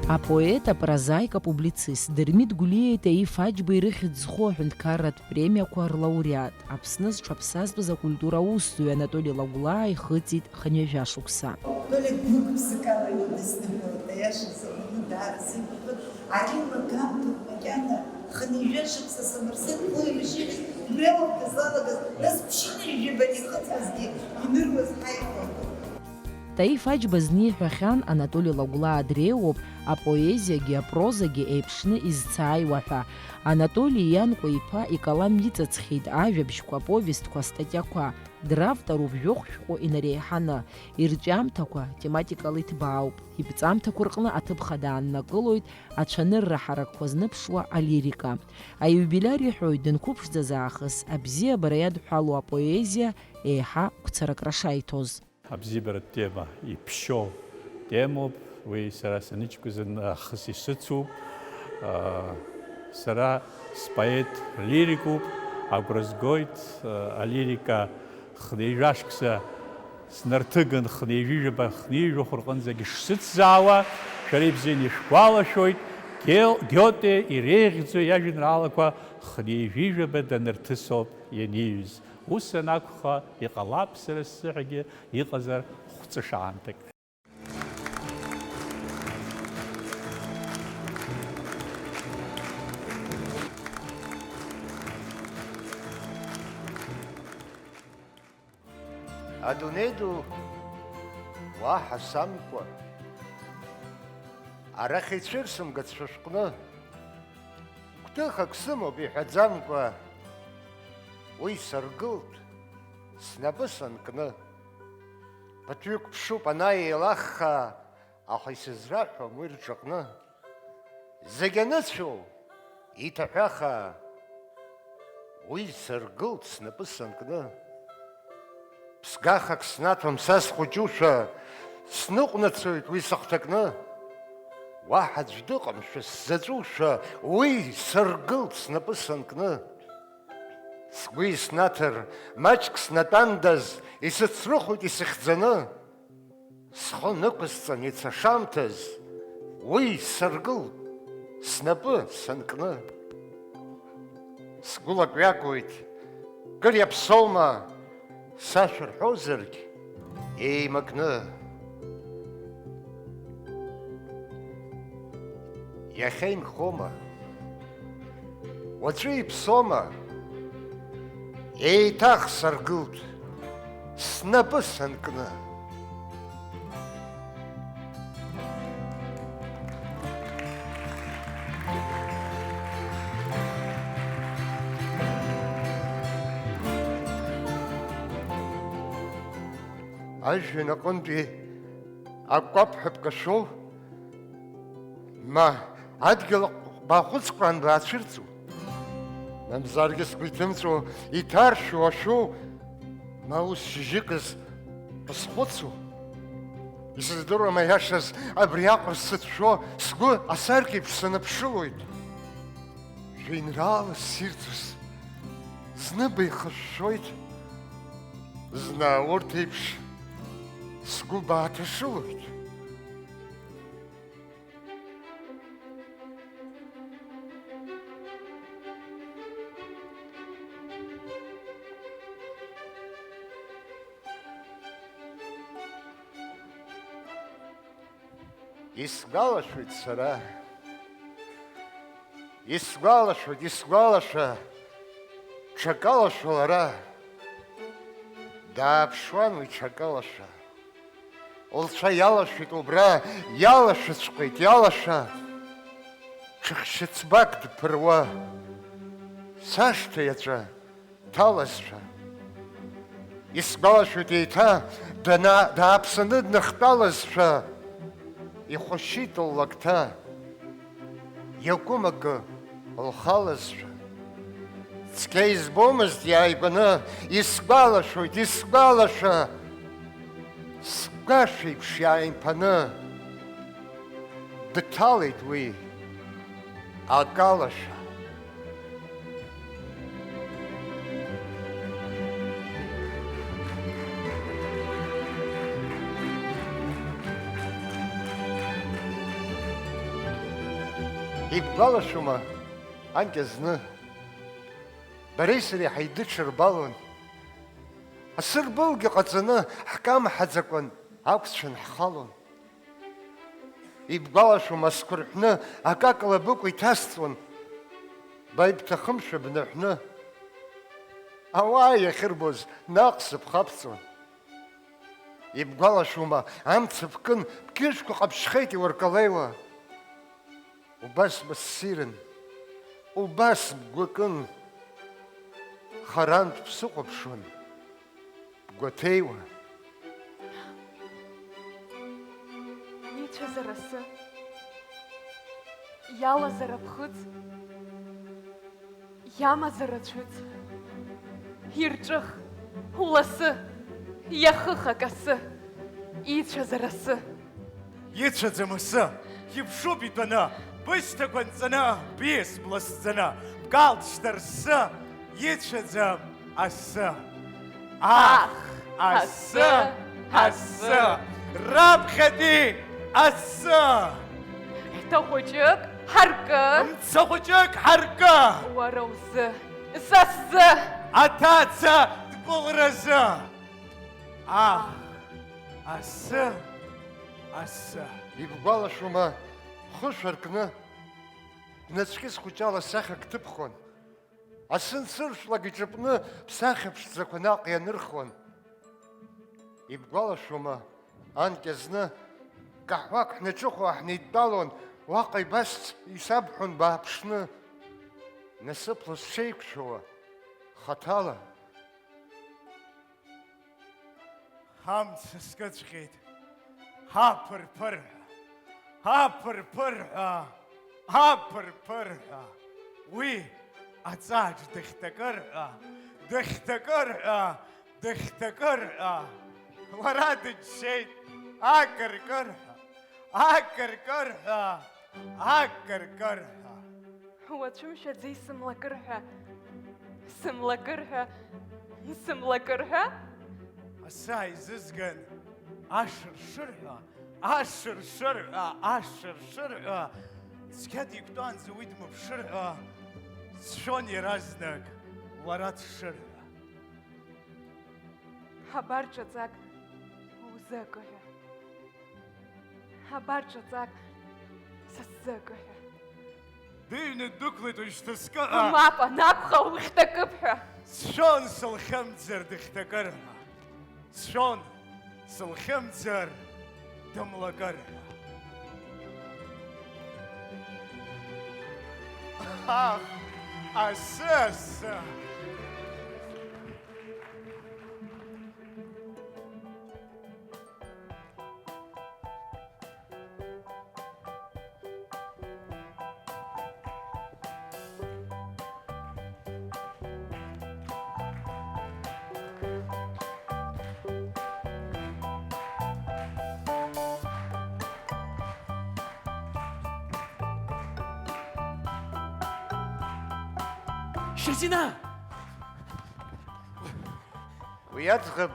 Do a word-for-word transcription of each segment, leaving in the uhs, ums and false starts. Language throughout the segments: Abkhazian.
Апоет, апрозаик, апублицист Дырмит Гәлиа Таиф Аџьба ирыхьӡ зху аҳәынҭқарратә премиақәа рлауреат, Аԥсны зҽаԥсазтәыз акультура аусзуҩ Анатоли Лагәлаа ихыҵит хынҩажәа шықәса. Толик гәык-ԥсыкала иуадысныҳәалеит, аиаша сҳәаны, даара сеиқәыԥхеит. Ари лагамҭоуп макьана, хынҩажәа шықәса самырсыӷь хәы ҩышьеиԥш убри ауп дызлалагаз, нас ԥшьынҩажәи жәаба ихыҵуазгьы иныруаз ҳаихәон. Таиф Аџьба зны иҳәахьан, Анатоли Лагәлаа дреиуоуп апоезиагьы апрозагьы еиԥшны изцааиуа ҳәа. Анатоли Ианкәа-иԥа икалам иҵаҵхьеит ажәабжьқәа, аповестқәа, астатиақәа. Дравторуп, жәохә шәҟәы инареиҳаны. Ирҿиамҭақәа тематикала иҭбаауп. Иԥҵамҭақәа рҟны аҭыԥ хада ааннакылоит ацәанырра ҳаракқәа зныԥшуа алирика. Аиубилиар иҳәоит, дынқәыԥшӡаз аахыс абзиабара иадҳәалоу апоезиа еиҳа гәцаракра шаиҭоз. Абзиабаратә тема иԥшьоу темоуп, уи сара саныҷкәыз аахыс исыцуп. Сара споет лирикуп, агәра згоит алирика хынҩажәа шықәса снарҭыган, хынҩажәи жәаба, хынҩажәи жәохә рҟынӡагь шсыцзаауа, шәара ибзианы ишәгәалашәоит, Гьо-, Гьоте иреиӷьӡоу иажәеинраалақәа хынҩажәи жәаба данырҭысоуп ианиҩыз. Ус анакәха, иҟалап сара сзыҳәагьы иҟазар хәҵышаамҭак. Адунеи ду уаҳа самкуа, арахь ицәырсымгац шәышәҟәны. Гәҭыхак сымоуп иҳәаӡамкәа, уи сыргылт снапы санкны. Ԥыҭҩык ԥшуп анааилахха, аха исызраҳәом уи рҿаҟны. Зегь аныцәоу иҭаҳәаха, уи сыргылт снапы санкны. Ԥсгахак снаҭом са схәыҷушәа, сныҟәнацоит уи сыхҭакны. Уаҳа аӡә дыҟамшәа сзаҵәушәа, уи сыргылт снапы санкны. Сгәы иснаҭар, маҷк снатәандаз, исыцрыхоит исыхьӡаны. Схы нықәысҵан ицашамҭаз, уи сыргылт снапы санкны. Сгәы лакҩакуеит, кыр иаԥсоума, сашәа рҳәозаргь еимакны. Иахьа инхома? Уаҵәы иԥсома? Еиҭах саргылт, снапы санкны. Ажәҩан аҟынтәи акәаԥ ҳәа бкашәоу? Ма, адгьыл аҟ-, баахәыцҟраан баацәырҵу? Мамзаргьы сгәы иҭымҵәо, иҭаршәу ашәоу? Ма ус шьыжьыказ бысхәыцу? Исыздыруам аиашаз абри аҟара сыцәшәо, сгәы асаркьеиԥш саныԥшылоит. Жәеинраала ссирӡоз зны беихышәшәоит, зны урҭ еиԥш сгәы бааҭашылоит. Исгәалашәоит сара. Исгәалашәоит, исгәалашәа, ҽакалашәа лара. Дааԥшуан уи ҽакалашәа. Лцәа иалашәеит убра, иалашәыҵәҟьеит, иалашәа. Ҽыхьшьыцбак дԥыруа. Сашҭа иаҵәа дҭалазшәа. Исгәалашәоит еиҭа дана-, дааԥсаны дныхтәалазшәа. Ихәашьит ллакҭа. Иакәым акы лхалазшәа. Цқьа избомызт иааигәаны, исгәалашәоит, исгәалашәа. Сгәашә еиԥш иааимԥаны дҭалеит уи акалашәа. Ибгәалашәома, анкьа зны бареи сареи ҳаидыҽырбалон, асырбылгьы ҟаҵаны ҳкамҳаӡакәан ақәцәан ҳхалон. Ибгәалашәома, сқәырҳәны акакала быкәа иҭасҵон, ба ибҭахымшәа бныҳәны ауаа иахьырбоз наҟ сыԥхаԥҵуан. Ибгәалашәома, амца бкын, бқьышәқәа ҟаԥшьхеит иуаркалеиуа. Убас быссирын, убас бгәыкын, харантә бсыхәаԥшуан, бгәаҭеиуа. Ицәазар асы, иалазар аԥхыӡ, иамазар ацәыӡ, ирҿых, уласы, иахых акасы, ицәазар асы. Ицәаӡам асы, иԥшуп итәаны, бышьҭақәа нҵаны, биас бласӡаны, бкалҭ шьҭарссы, ицәаӡам асы. Ах, асы, асы, раԥхьатәи асы! Хьҭа хәыҷык ҳаркы! Мца хәыҷык ҳаркы! Уара узы, са сзы! Аҭаца дкылразы! Ах, асы, асы! Ибгәалашәома, хышә аркны, бнацәкьыс хәыҷала сахьак ҭыбхон? Асы нсыршәлак иҿыпны, бсахьа ԥшӡақәа наҟ ианырхуан. Ибгәалашәома, анкьа зны каҳуак ҳнаҿыхәа ҳнеидтәалон, уаҟа ибасҵ, исабҳәон бааԥшны. Насыԥла сҽеиқәшәауа, хаҭала. Амца скыҵәҟьеит, аԥырԥырҳәа, аԥырԥырҳәа, аԥырԥырҳәа, уи аҵааҿ дыхьҭакырҳәа, дыхьҭакырҳәа, дыхьҭакырҳәа, лара дыччеит, акыркырҳәа, акыркырҳәа, акыркырҳәа. Уацәымшәаӡеи сымлакыр ҳәа, сымлакыр ҳәа, сымлакыр ҳәа? Асы ааизызган, ашыршырҳәа, ашыршырҳәа, ашыршырҳәа, цқьа диктәаанӡа уи дмыԥшыр ҳәа, сшәон иаразнак, лара дшыр ҳәа. Абар ҿаҵак узы акы ҳәа. Абар ҿаҵак са сзы акы ҳәа. Дыҩны ддәықәлеит уажәшьҭа скы ҳәа. Мап анакәха, ухьҭакып ҳәа. Сшәон сылхьымӡар дыхьҭакыр ҳәа. Сшәон сылхьымӡар дымлакыр ҳәа. Аҳ, асы, асы! Шьазина! Уи аӡӷаб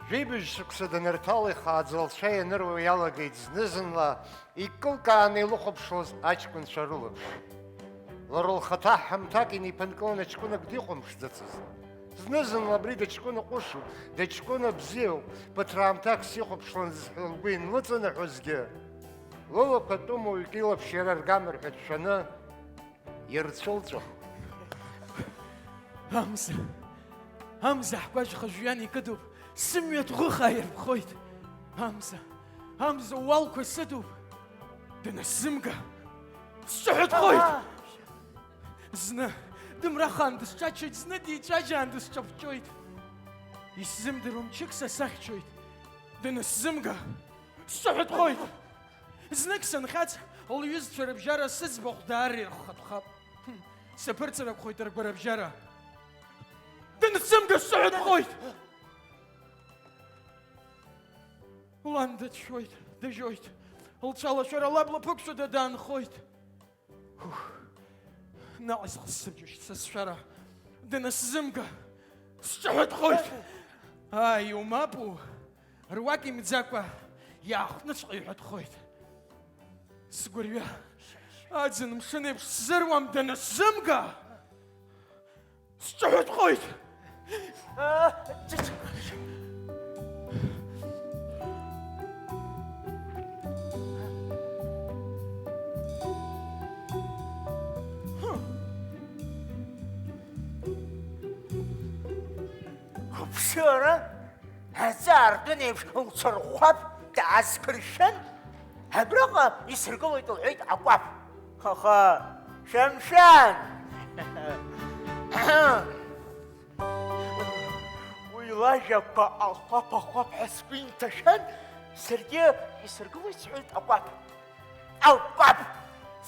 жәибжь шықәса данырҭал, ихааӡа лцәа ианыруа иалагеит зны-зынла икылкааны илыхәаԥшуаз аҷкәынцәа рылаԥш. Лара лхаҭа ҳамҭак инеиԥынкыланы ҷкәынак дихәамԥшӡацызт. Зны-зынла абри дыҷкәына ҟәышуп, дыҷкәына бзиоуп, ԥыҭраамҭак сихәаԥшлан зҳәо лгәы инлыҵанаҳәозгьы, лылақәа тәымуаҩык илаԥш иара ргамыр ҳәа дшәаны, ирцәылҵәахуеит. Амза, амза ҳгәашә хыжәҩан икыдуп, сымҩа ҭӷәыхаа ирԥхоит. Амза, амза ууалқәа сыдуп, данысзымга, сҿаҳәатәхоит. Зны дымрахаан дысҿаччоит, зны дицәажәаан дысҿаԥҵәоит. Исзымдыруа мчык са сахьчоит, данысзымга, сҿаҳәатәхоит. Знык санхьаҵ, лҩызцәа рыбжьара сыӡбахә даара ирххатәхап. Хм, саԥырҵракәхоит ргәарабжьара. Дынсымга сыҳәатәхоит! Лан дыцәшәоит, дыжьоит. Лцәалашәара лабла ԥықәшәада даанхоит. Ух, наҟ исхысыԥшәышт сасшәара. Дынсзымга, сҿаҳәатәхоит! Ааи, умапу! Руак имӡакәа иаахәныҵәҟьа иҳәатәхоит. Сгәырҩа, Аӡын мшын еиԥш сзыруам данысзымга, сҿаҳәатәхоит. Уԥшы ара, аҵаа ардәына еиԥш лцәырхәап, даазқәыршәын, абраҟа исыргылоит, лҳәеит акәаԥ. Аха, шәымшәан! Уи лажәақәа ахәаԥ-ахәаԥ ҳәа сгәы инҭашәан, саргьы исыргылоит сҳәеит акәаԥ. Акәаԥ!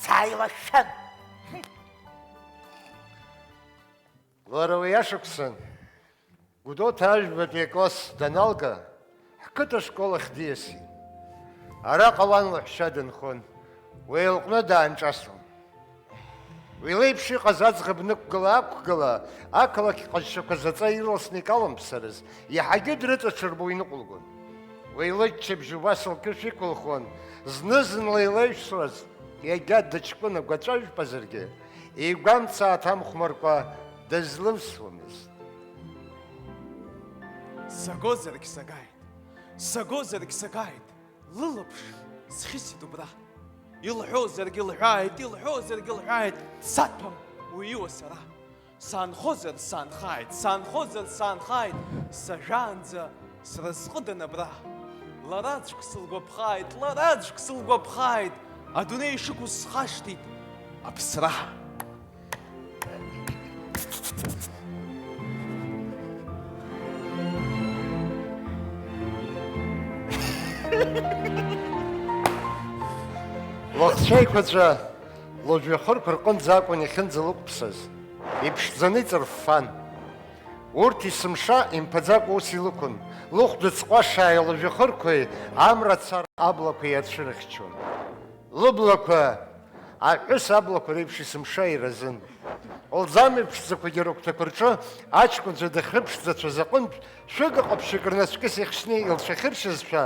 Сааилашәан! Лара уи ашықәсан Гәдоуҭа ажәбатәи акласс даналга, ҳқыҭа ашкол ахь диасит. Араҟа лан лаҳәшьа дынхон, уи лҟны даанҿаслон. Уи леиԥш иҟаз аӡӷаб нықәгыла-аақәгыла, ақалақь ҟазшьақәа заҵа ирласны икаламԥсарыз, иаҳагьы дрыҵаҽырбо иныҟәылгон. Уи лыччабжь убас лқьышә иқәылхон, зны-зынла илеишәлаз, иагьа дыҷкәына гәаҵәа жәпазаргьы, игәамца ааҭамхәмаркәа дызлывсуамызт. Сагозаргь сагааит, сагозаргь сагааит, лылаԥш схьысит убра. Илҳәозаргь лҳәааит, илҳәозаргь лҳәааит, дсаҭәам уи иуа сара. Саанхозар саанхааит, саанхозар саанхааит, сажәаанӡа сразҟыдан абра. Лара аӡәк сылгәаԥхааит, лара аӡәк сылгәаԥхааит, адунеи шықәу схашҭит аԥсра. Лыхцәеиқәаҵәа лыжәҩахырқәа рҟынӡа акәын иахьынӡалықәԥсаз, иԥшӡаны иҵырффан. Урҭ есымша имԥаӡакәа ус илықәын, лыхәда ҵҟәашааи лыжәҩахырқәеи амра цар аблақәа иацәырыхьчон. Лыблақәа аҳәыс аблақәа реиԥш есымша иразын. Лӡамҩа ԥшӡақәагьы рыгәҭакқәа рҿы аҷкәынцәа дахьрыԥшӡацәаз аҟынтә шәыга ҟаԥшьык рнацәкьыс ихшьны илцәахьыршьызшәа,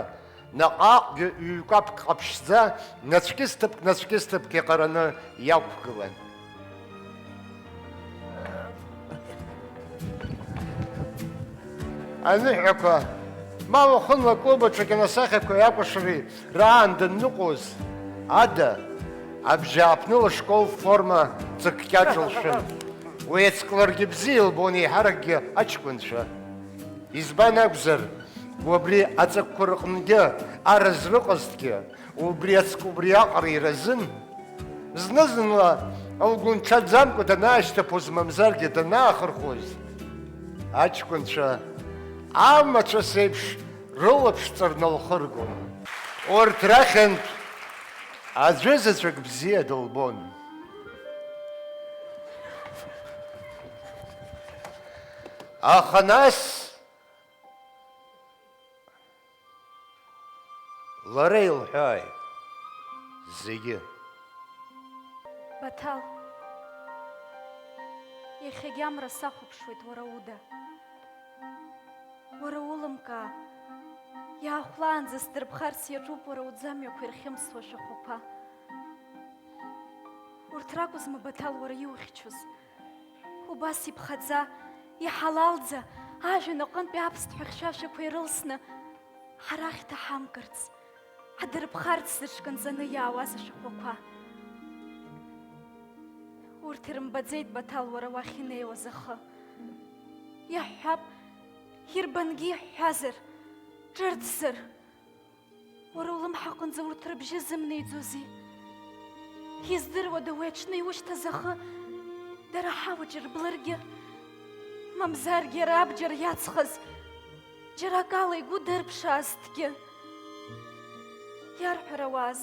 наҟ-ааҟгьы ҩ-кәаԥк ҟаԥшьӡа, нацәкьыс ҭыԥк, нацәкьыс ҭыԥк иҟараны иақәгылан. Аныҳәақәа, ма уахынла клуб аҿы акиносахьақәеи акәашареи раан данныҟәоз, ада, абжьааԥныла ашкол форма ҵыккьаҿ лшәын. Уи ацкларгьы бзиа илбон еиҳаракгьы аҷкәынцәа. Избан акәзар, убри аҵакқәа рыҟынгьы аразра ыҟазҭгьы, убри ацк убри аҟара иразын. Зны-зынла лгәы нҽаӡамкәа данаашьҭыԥоз, мамзаргьы данаахырхәоз, аҷкәынцәа амацәыс еиԥш рылаԥш ҵарны лхыргон. Урҭ рахьынтә аӡәы заҵәык бзиа дылбон. Аха нас лара илҳәааит зегьы. Баҭал, иахьагьы амра сахәаԥшуеит уара уда. Уара улымкаа, иаахәлаанӡа сдырԥхарц иаҿуп уара уӡамҩақәа ирхьымсуа шәахәақәа. Урҭ ракәызма, Баҭал, уара иухьчоз? Убас иԥхаӡа, иҳалалӡа, ажәҩан аҟынтәи аԥсҭҳәа хьшәашәақәа ирылсны, ҳара ҳҭаҳамкырц, ҳдырԥхарц зыҽкынҵаны иаауаз ашәахәақәа. Урҭ ирымбаӡеит, Баҭал, уара уахь инеиуаз ахы. Иаҳҳәап, ирбангьы иҳәҳәазар, ҿырҭзар. Уара улымҳаҟынӡа урҭ рыбжьы зымнеиӡозеи? Издыруада уи аҽны иушьҭаз ахы дара аҳауаҿ ирблыргьы? Мамзаргьы иара абџьар иацхаз џьара акала игәы дырԥшаазҭгьы? Иарҳәарауаз,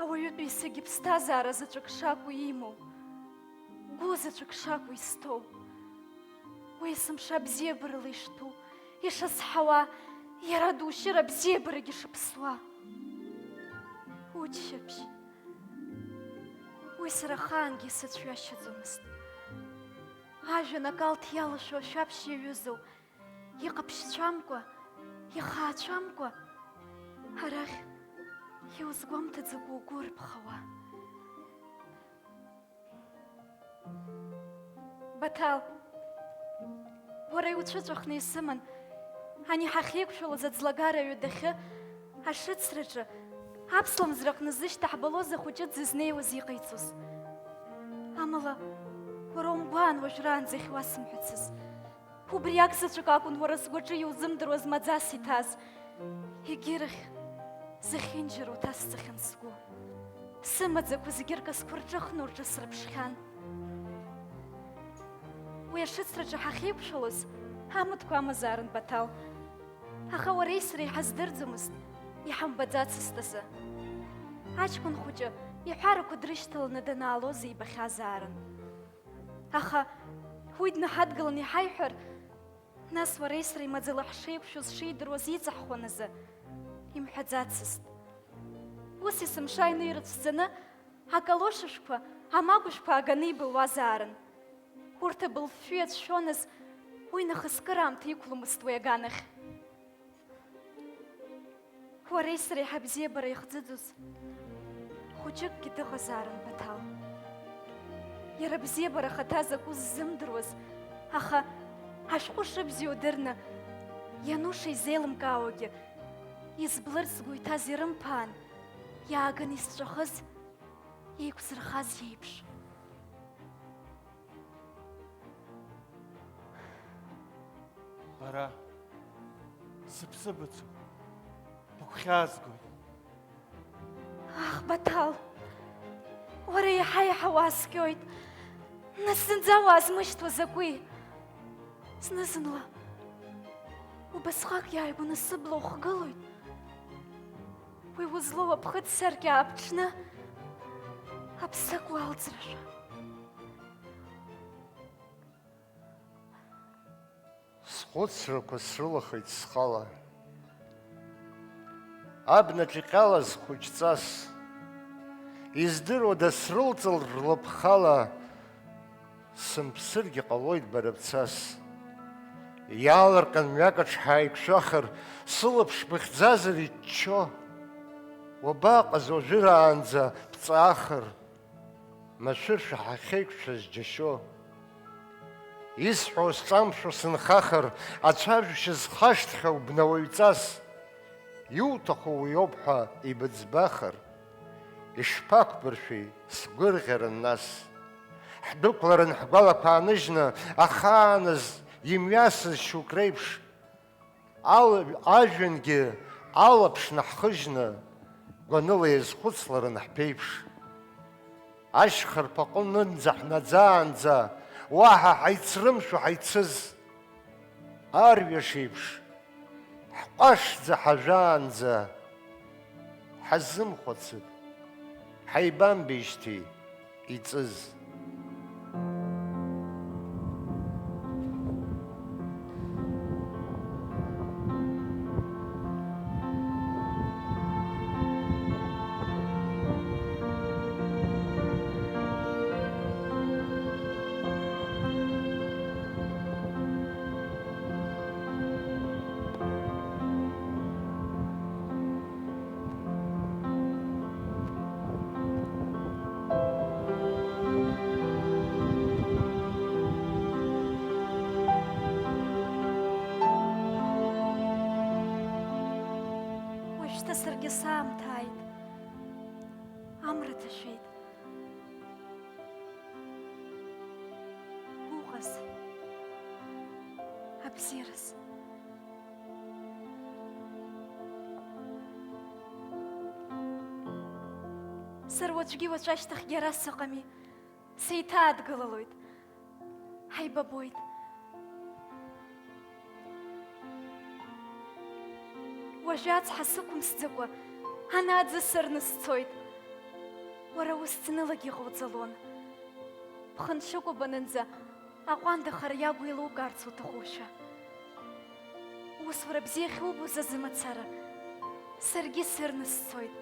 ауаҩытәыҩсагьы ԥсҭазаара заҵәык шакәу имоу, гәы заҵәык шакәу изҭоу. Уи есымша абзиабарала ишҭәу, ишазҳауа, иара душьыр абзиабарагьы шыԥсуа. Уччаԥшь. Уи сара ахаангьы исыцәҩашьаӡомызт. Ажәҩан акалҭ иалашәо ашәаԥшь иаҩызоу, иҟаԥшьцәамкәа, ихаацәамкәа, арахь иузгәамҭаӡакәа угәы урԥхауа. Баҭал, уара иуцәыҵәахны исыман, ани ҳахьеиқәшәалоз аӡлагара аҩадахьы, ашыцраҿы, аԥслымӡраҟны зышьҭаҳбалоз ахәыҷы дзызнеиуаз иҟаиҵоз. Амала, уара умгәаан уажәраанӡа иахьуасымҳәацыз. Убри акзаҵәык акәын уара сгәаҿы иузымдыруаз маӡас иҭаз. Егьирахь, зехьынџьара уҭасҵахьан сгәы. Сымаӡақәа зегьы ркасқәа рҿыхны урҿысрыԥшхьан. Уи ашыцраҿы ҳахьеиқәшәалоз, амаҭәқәа амазаарын Баҭал. Аха уареи сареи ҳаздырӡомызт, иҳамбаӡацызт азы. Аҷкәын хәыҷы иҳәарақәа дрышьҭаланы данаалоз ибахьазаарын. Аха уи днаҳадгыланы иҳаиҳәар, нас уареи сареи маӡала ҳшеиқәшәоз шидыруаз иҵаҳхуан азы, имҳәаӡацызт. Ус есымша аҩны ирыцәӡаны, акалошышәқәа, амагәышәқәа ааганы ибылуазаарын. Урҭ абылфҩы иацәшәоназ, уи нахыс кыраамҭа иқәломызт уи аганахь. Уареи сареи ҳабзиабара ихӡыӡоз хәыҷыкгьы дыҟазаарын Баҭал. Иара абзиабара ахаҭа закәу ззымдыруаз, аха ашәҟәы шыбзиоу дырны, иануша изеилымкаауагьы, изблырц згәы иҭаз ирымԥаан, иааганы исҵәахыз, еиқәзырхаз иеиԥш. Бара, сыԥсы быцуп, быгәхьаазгоит. Ах, Баҭал, уара иаҳа-иаҳа уааскьоит. Нас зынӡа уаазмышьҭуа закәи? Зны-зынла убасҟак иааигәаны сыбла ухгылоит. Уи узлоу аԥхыӡ саркьа ааԥҽны, аԥсык уалҵыршәа. Схәыцрақәа срылахеит схала. Абнаҿ иҟьалаз хәыҷҵас, издыруада срылҵыр рлыԥхала, сымԥсыргьы ҟалоит бара бцас. Иаалырҟьан мҩак аҿ ҳаиқәшәахыр, сылаԥш быхьӡазар иччо. Уабаҟаз уажәыраанӡа бҵаахыр? Машәыршәа ҳахьеиқәшәаз џьашьо. Исҳәо сҿамшәо сынхахар, ацәажәашьа зхашҭхьоу бнауаҩҵас, иуҭаху уиоуп ҳәа ибыӡбахыр, ишԥақәбыршәеи сгәырӷьаран нас? Ҳдәықәларын ҳгәалақәа ааныжьны, ахааназ имҩасыз шьоук реиԥш, Ал-, ажәҩангьы алаԥш наҳхыжьны, гәаныла иазхәыцларын ҳԥеиԥш. Ашьхарԥ аҟынынӡа ҳнаӡаанӡа, уаҳа ҳаицрымшәо ҳаицыз. Арҩаш еиԥш, ҳҟәашӡа ҳажәаанӡа, ҳазымхәыцып, ҳаибамбеижьҭеи иҵыз. Уажәшьҭа саргьы саамҭа ааит. Амра ҭашәеит. Уҟаз, абзиараз. Сара уаҵәгьы уаҵәашьҭахьгьы ара сыҟами, сеиҭаадгылалоит. Ҳаибабоит. Уажәы ацҳа сықәымсӡакәа, ана аӡы сырны сцоит. Уара ус ӡнылагьы иҟауҵалон. Бхынцәыкәабанынӡа аҟәанда хара иагу еилукаарц уҭахушәа. Ус уара бзиа ахьубоз азы мацара, саргьы сырны сцоит.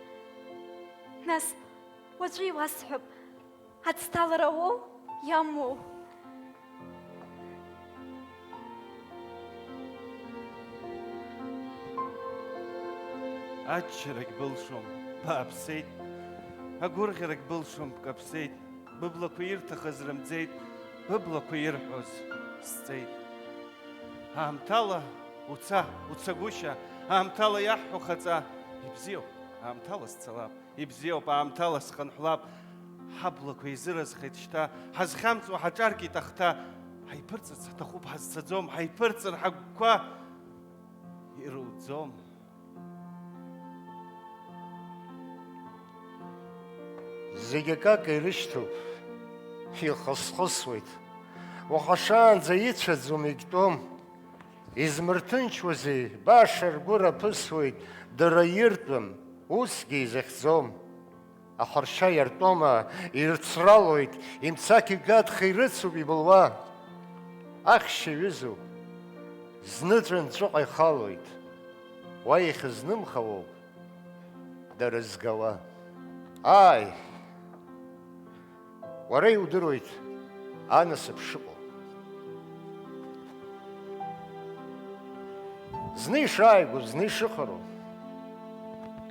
Нас, уаҵәы иуасҳәап, ацҭалара уоу, иамоу? Аччарагь былшом, бааԥсеит, агәырӷьарагь былшом, бкаԥсеит, быблақәа ирҭахыз рымӡеит, Быблақәа ирҳәоз сҵеит. Аамҭала уца, уцагәышьа, аамҭала иаҳҳәо хаҵа, ибзиоуп, аамҭала сцалап, ибзиоуп, аамҭала схынҳәлап. Ҳаблақәа еизыразхеит шьҭа, ҳазхьамҵуа ҳаҿаркит ахҭа. Ҳаиԥырҵырц ҳҭахуп, ҳазцаӡом, ҳаиԥырҵыр ҳагәқәа ирылӡом. Зегь акака ирышьҭоуп, ихысхысуеит. Уаха шаанӡа ицәаӡом, егьтәом. Измырҭынчуазеи, баша ргәы раԥысуеит, дара иртәым, усгьы изыхьӡом. Аха ршьа иартәома, ирцралоит, имцақь икадха ирыцуп ибылуа. Ахьшьа ҩызоуп, зны ҵәынҵәыҟа ихалоит, уа ихьызнымхауоуп дара згауа. Ааи, уара иудыруеит анасыԥ шыҟоу. Зны ишааигәоу, зны ишыхароу.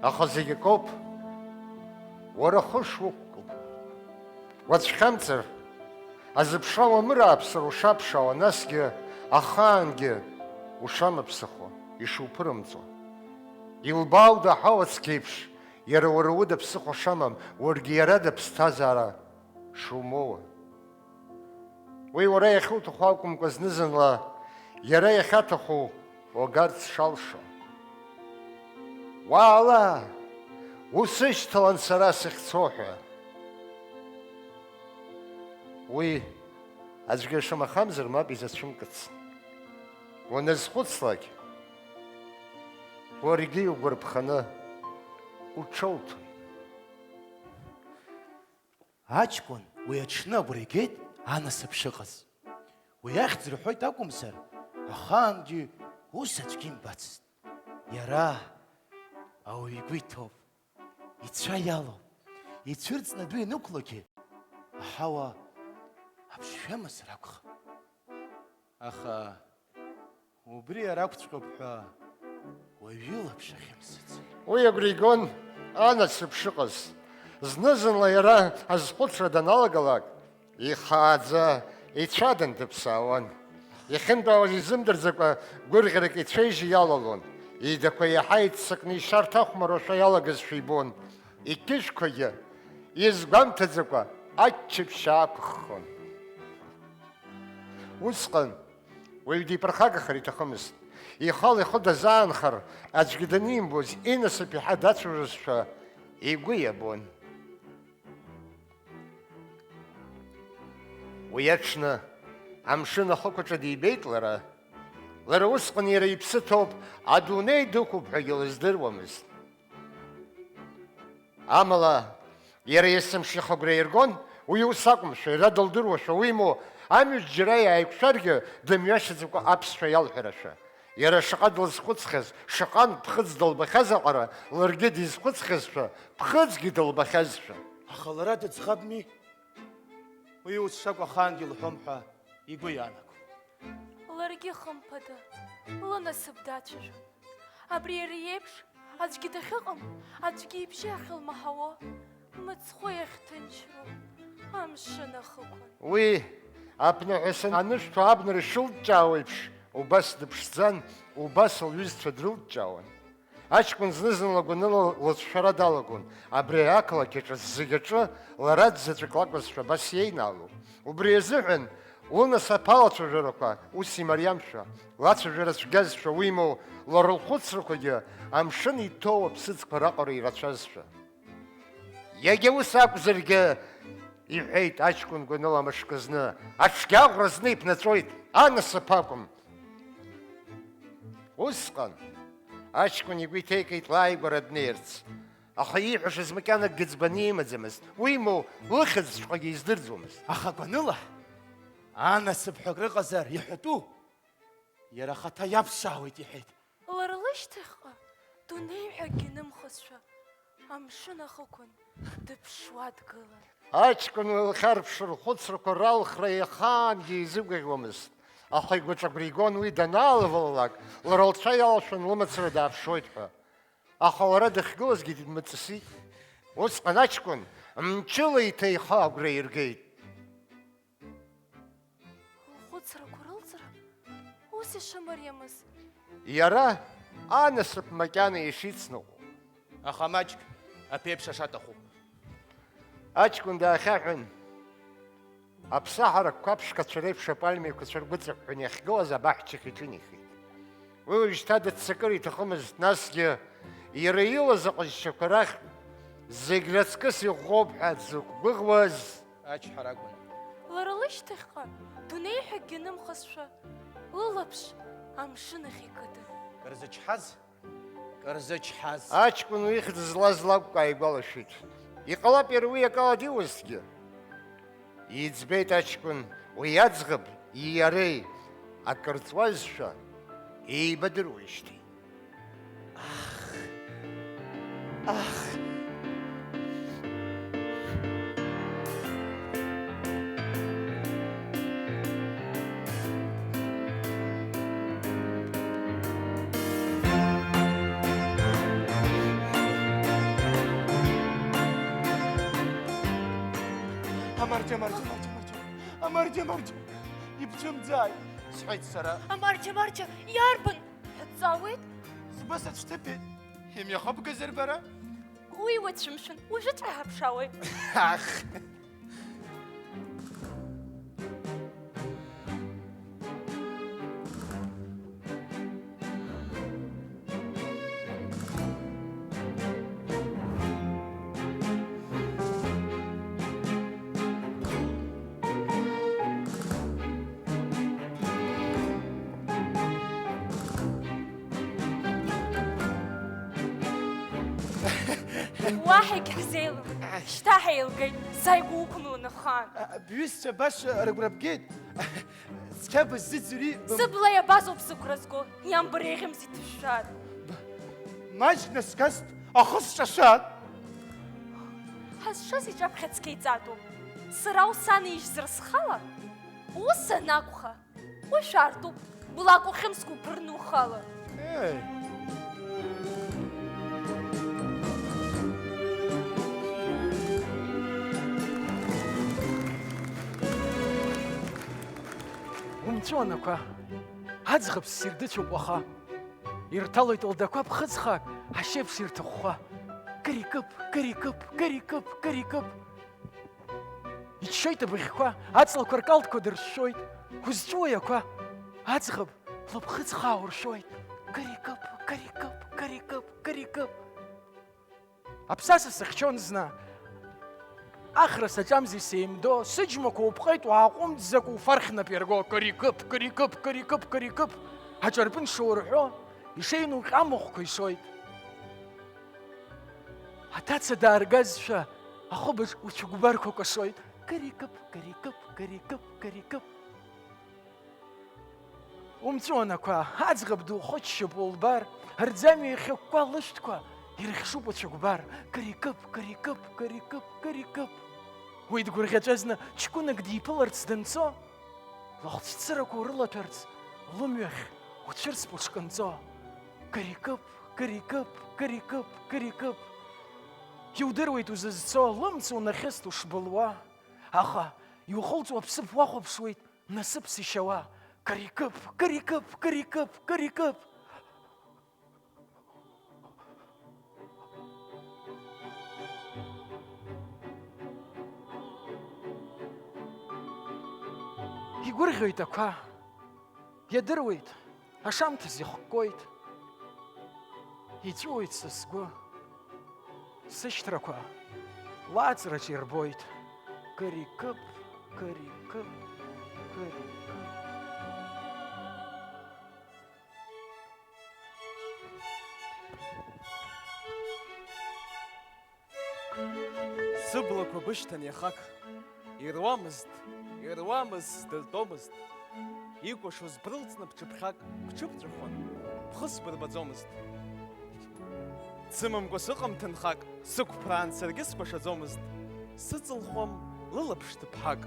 Аха зегь акоуп, уара хы шуқәкуп. Уацәхьамҵыр, азыԥша уамырааԥсар ушаԥшаауа, насгьы ахаангьы ушамаԥсахо, ишуԥырымҵуа. Илбаау даҳауа цқьеиԥш, иара уара уда ԥсыхәа шамам, уаргьы иарада ԥсҭазаара шумоуа. Уи уара иахьуҭаху акәымкәа, зны-зынла иара иахьаҭаху уагарц шалшо. Уаала, усышьҭалан сара сахьцо ҳәа. Уи аӡәгьы шамахамзар мап изацәымкыц. Уаназхәыцлак, уаргьы иугәарԥханы уҽоуҭон. Аҷкәын уи аҽны агәра игеит анасыԥ шыҟаз. Уи ахьӡ рҳәоит акәымзар, ахаангьы ус аӡәгьы имбацызт. Иара ауаҩ игәы иҭоуп, ицәа иалоуп, ицәырҵны адәы ианықәлогьы, аҳауа аԥшшәы амазар акәхап. Аха убри иара акәҵәҟьоуп ҳәа уаҩы илаԥш ахьымсыцыз. Уи агәра игон анасыԥ шыҟаз. Зны-зынла иара азхәыцра даналагалак, ихааӡа ицәа дындыԥсаауан. Иахьынтәаауаз изымдырӡакәа, гәырӷьарак ицәа-ижьы иалалон. Идақәа иаҳа иццакны ишьарҭахәмаруашәа иалагазшәа ибон. Иқьышәқәагьы изгәамҭаӡакәа аччаԥшь аақәыххон. Усҟан уаҩ диԥырхагахар иҭахымызт. Ихала ихы дазаанхар, аӡәгьы данимбоз, инасыԥ иаҳа дацәажәозшәа игәы иабон. Уи аҽны амшын ахықәаҿы дибеит лара. Лара усҟан иара иԥсы ҭоуп, адунеи дықәуп ҳәагьы лыздыруамызт. Амала, иара есымша ихы агәра аиргон, уи ус акәымшәа, иара дылдыруашәа, уимоу, амҩаҿ џьара иааиқәшәаргьы, дымҩашьаӡакәа аԥсшәа иалҳәарашәа. Иара шаҟа длызхәыцхьаз, шаҟантә ԥхыӡ дылбахьаз аҟара, ларгьы дизхәыцхьазшәа, ԥхыӡгьы дылбахьазшәа. Аха лара дыӡӷабми? Уи ус шакәу ахаангьы лҳәом ҳәа игәы иаанагом. Ларгьы, хымԥада, лынасыԥ дацәажәон. Абри иара иеиԥш аӡәгьы дахьыҟам, аӡәгьы ибжьы ахьылмаҳауа, мыцхәы иахьҭынчроу амшын ахықәан. Уи, абнаҳәа сан анышәҭо абнара ишылҿҿаауеиԥш, убас дыԥшӡан, убас лҩызцәа дрылҿҿаауан. Аҷкәын зны-зынла гәаныла лыцәшәара далагон, абри ақалақь аҿы зегь аҿы лара дзаҵәык лакәызшәа абас иеинаалон. Убри азыҳәан лынасыԥ алацәажәарақәа ус имариамшәа, лацәажәара цәгьазшәа, уимоу, лара лхәыцрақәагьы амшын иҭоу аԥсыӡқәа раҟара ирацәазшәа. Иагьа ус акәзаргьы, иҳәеит аҷкәын гәаныла мышкы зны, аҽгьы аӷәра зны иԥнаҵәоит, анасыԥ акәым. Усҟан аҷкәын игәы иҭеикит лааигәара днеирц, аха ииҳәашаз макьанакгьы ӡбаны имаӡамызт, уимоу, лыхьӡҵәҟьагьы издырӡомызт. Аха гәаныла анасыԥ ҳәа акрыҟазар иҳәатәу, иара ахаҭа иаԥсаауеит, иҳәеит. Лара лышьҭахьҟа дунеи ҳәагьы нымхозшәа, амшын ахықәан дыԥшуа дгылан. Аҷкәын уи лхьарԥшра лхәыцрақәа ралхра иахаангьы изыгәаӷьуамызт, аха игәаҿ агәра игон уи данаалывалалак, лара лцәа иалашәан лымацара дааԥшуеит ҳәа. Аха лара дахьгылазгьы дмыҵысит. Усҟан аҷкәын мчыла иҭа ихы агәра иргеит. Црақәа рылҵра ус ишымариамыз. Иара анасыԥ макьана ишицныҟәо. Аха маҷк аԥеиԥш ашаҭаху. Аҷкәын даахьаҳәын, аԥсаҳарақәа аԥшқацәа реиԥш апальма еиқәаҵәа ргәыҵыҳәҳәаны иахьгылаз абаҳчахь иҿынеихеит. Уи уажәшьҭа дыццакыр иҭахымызт, насгьы иара илаз аҟазшьақәа рахь зегь раҵкыс иӷәӷәоуп ҳәа дзықәгәыӷуаз ачҳара акәын. Лара лышьҭахьҟа дунеи ҳәа акгьы нымхазшәа, лылаԥш амшын ахь икыдын. Кыр зычҳаз, кыр зычҳаз. Аҷкәын уи ихьӡ злаз лакәк ааигәалашәеит. Иҟалап иара уи акала диуазҭгьы. Иӡбеит аҷкәын уи аӡӷаб иареи акыр ҵуазшәа еибадыруеижьҭеи. Ах! Ах! Амарџьа, амарџьа, амарџьа, амарџьа, амарџьа, амарџьа, ибцәымӡааит, сҳәеит сара. Амарџьа, амарџьа, иарбан? Ҳәа дҵаауеит. Збыс аҽҭыԥеит. Имҩахыбгазар бара? Уи уацәымшәан, уажәыҵәҟьа ҳаԥшаауеит. Ах! Уаҳа егьҳзеилым. Шьҭа ҳаилгеит, сааигәа уқәымлан ахаан. А, бҩызцәа баша рыгәра бгеит. Цқьа быззыӡырҩи, бым- Сыбла иабазоуп сыгәра зго, иамбар еиӷьымзи ҭышәшәаат. Б-, маҷк наскьаст, ахы сҿашәаат. Ҳазшаз иҿаԥхьа цқьа иҵатәуп. Сара усанижьзар схала, ус анакәха, уи шәартуп, блак ухьымск уԥырны ухала. Еи. Умҵәуан ақәа, аӡӷаб ссир дыцәоуп уаха. Ирҭалоит лдақәа ԥхыӡхаак, ашьеиԥш ирҭыхәхәа. Кырикып, кырикып, кырикып, кырикып. Иччоит абыӷьқәа, аҵлақәа ркалҭқәа дыршәшәоит. Узҵәуои ақәа? Аӡӷаб лыԥхыӡ хаа уршәоит. Кырикып, кырикып, кырикып, кырикып. Аԥсаса сыхьчон зны. Ахра саҿамзи сеимдо, сыџьмақәа упҟеит, уааҟәымҵӡакәа уфархь нап иарго, кырикып, кырикып, кырикып, кырикып. Аҿарпын шоурҳәо, ишеинуҟьо амахәқәа ишоит. Аҭаца дааргазшәа, ахыбаҿ уцәыкәбарқәа кәашоит. Кырикып, кырикып, кырикып, кырикып. Умҵәуан ақәа, аӡӷаб духыччап улбар, рӡамҩа ихьыкәкәа лышәҭқәа ирыхьшуп уцәыкәбар. Кырикып, кырикып, кырикып, кырикып. Уи дгәырӷьаҵәа зны ҷкәынак диԥыларц данцо, лыхәцәцырақәа урылаҭәарц, лымҩахь уцәырҵп уҽкынҵо. Кырикып, кырикып, кырикып, кырикып. Иудыруеит узызцо, лымца унахьыст ушбылуа. Аха иухылҵуа аԥсыԥ уахәаԥшуеит, насыԥс ишьауа. Кырикып, кырикып, кырикып, кырикып. Игәырӷьоит ақәа, иадыруеит, ашамҭаз ихккоит. Иҵәыуоит са сгәы, сышьҭрақәа лааҵраҿ ирбоит. Кырикып, кырикып, кырикып. Сыблақәа бышьҭан иахак, ируамызт, ируамызт, сдыртәомызт. Икәашоз брылҵны бҽыԥхьак бҽыбҵәахуан, бхы сбырбаӡомызт. Дсымамкәа сыҟам ҭынхак, сықәԥраан саргьы скәашаӡомызт, сыҵылхуам лылаԥш ҭыԥҳак.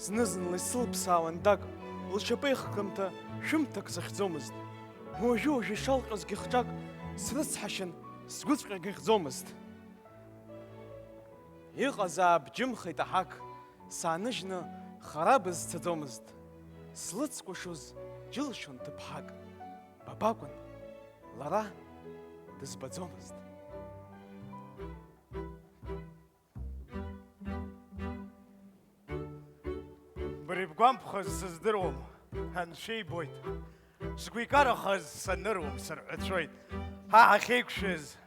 Зны-зынла исылԥсаауан дак, лшьапы еихгамҭа шәымҭак сыхьӡомызт. Уажәы-уажәы ишалҟьозгьы хҿак срыцҳашьан, сгәыҵәҟьагь ихьӡомызт. Иҟазаап џьымхеит аҳақ, Сааныжьны хара бызцаӡомызт, слыцкәашоз џьылшьон ҭыԥҳак, бабакәын, лара дызбаӡомызт. Бара ибгәамԥхаз сыздыруам, Анцәа ибоит. Сгәы икарахаз саныруам, сырҳәацәоит. Ҳа ҳахьеиқәшәаз,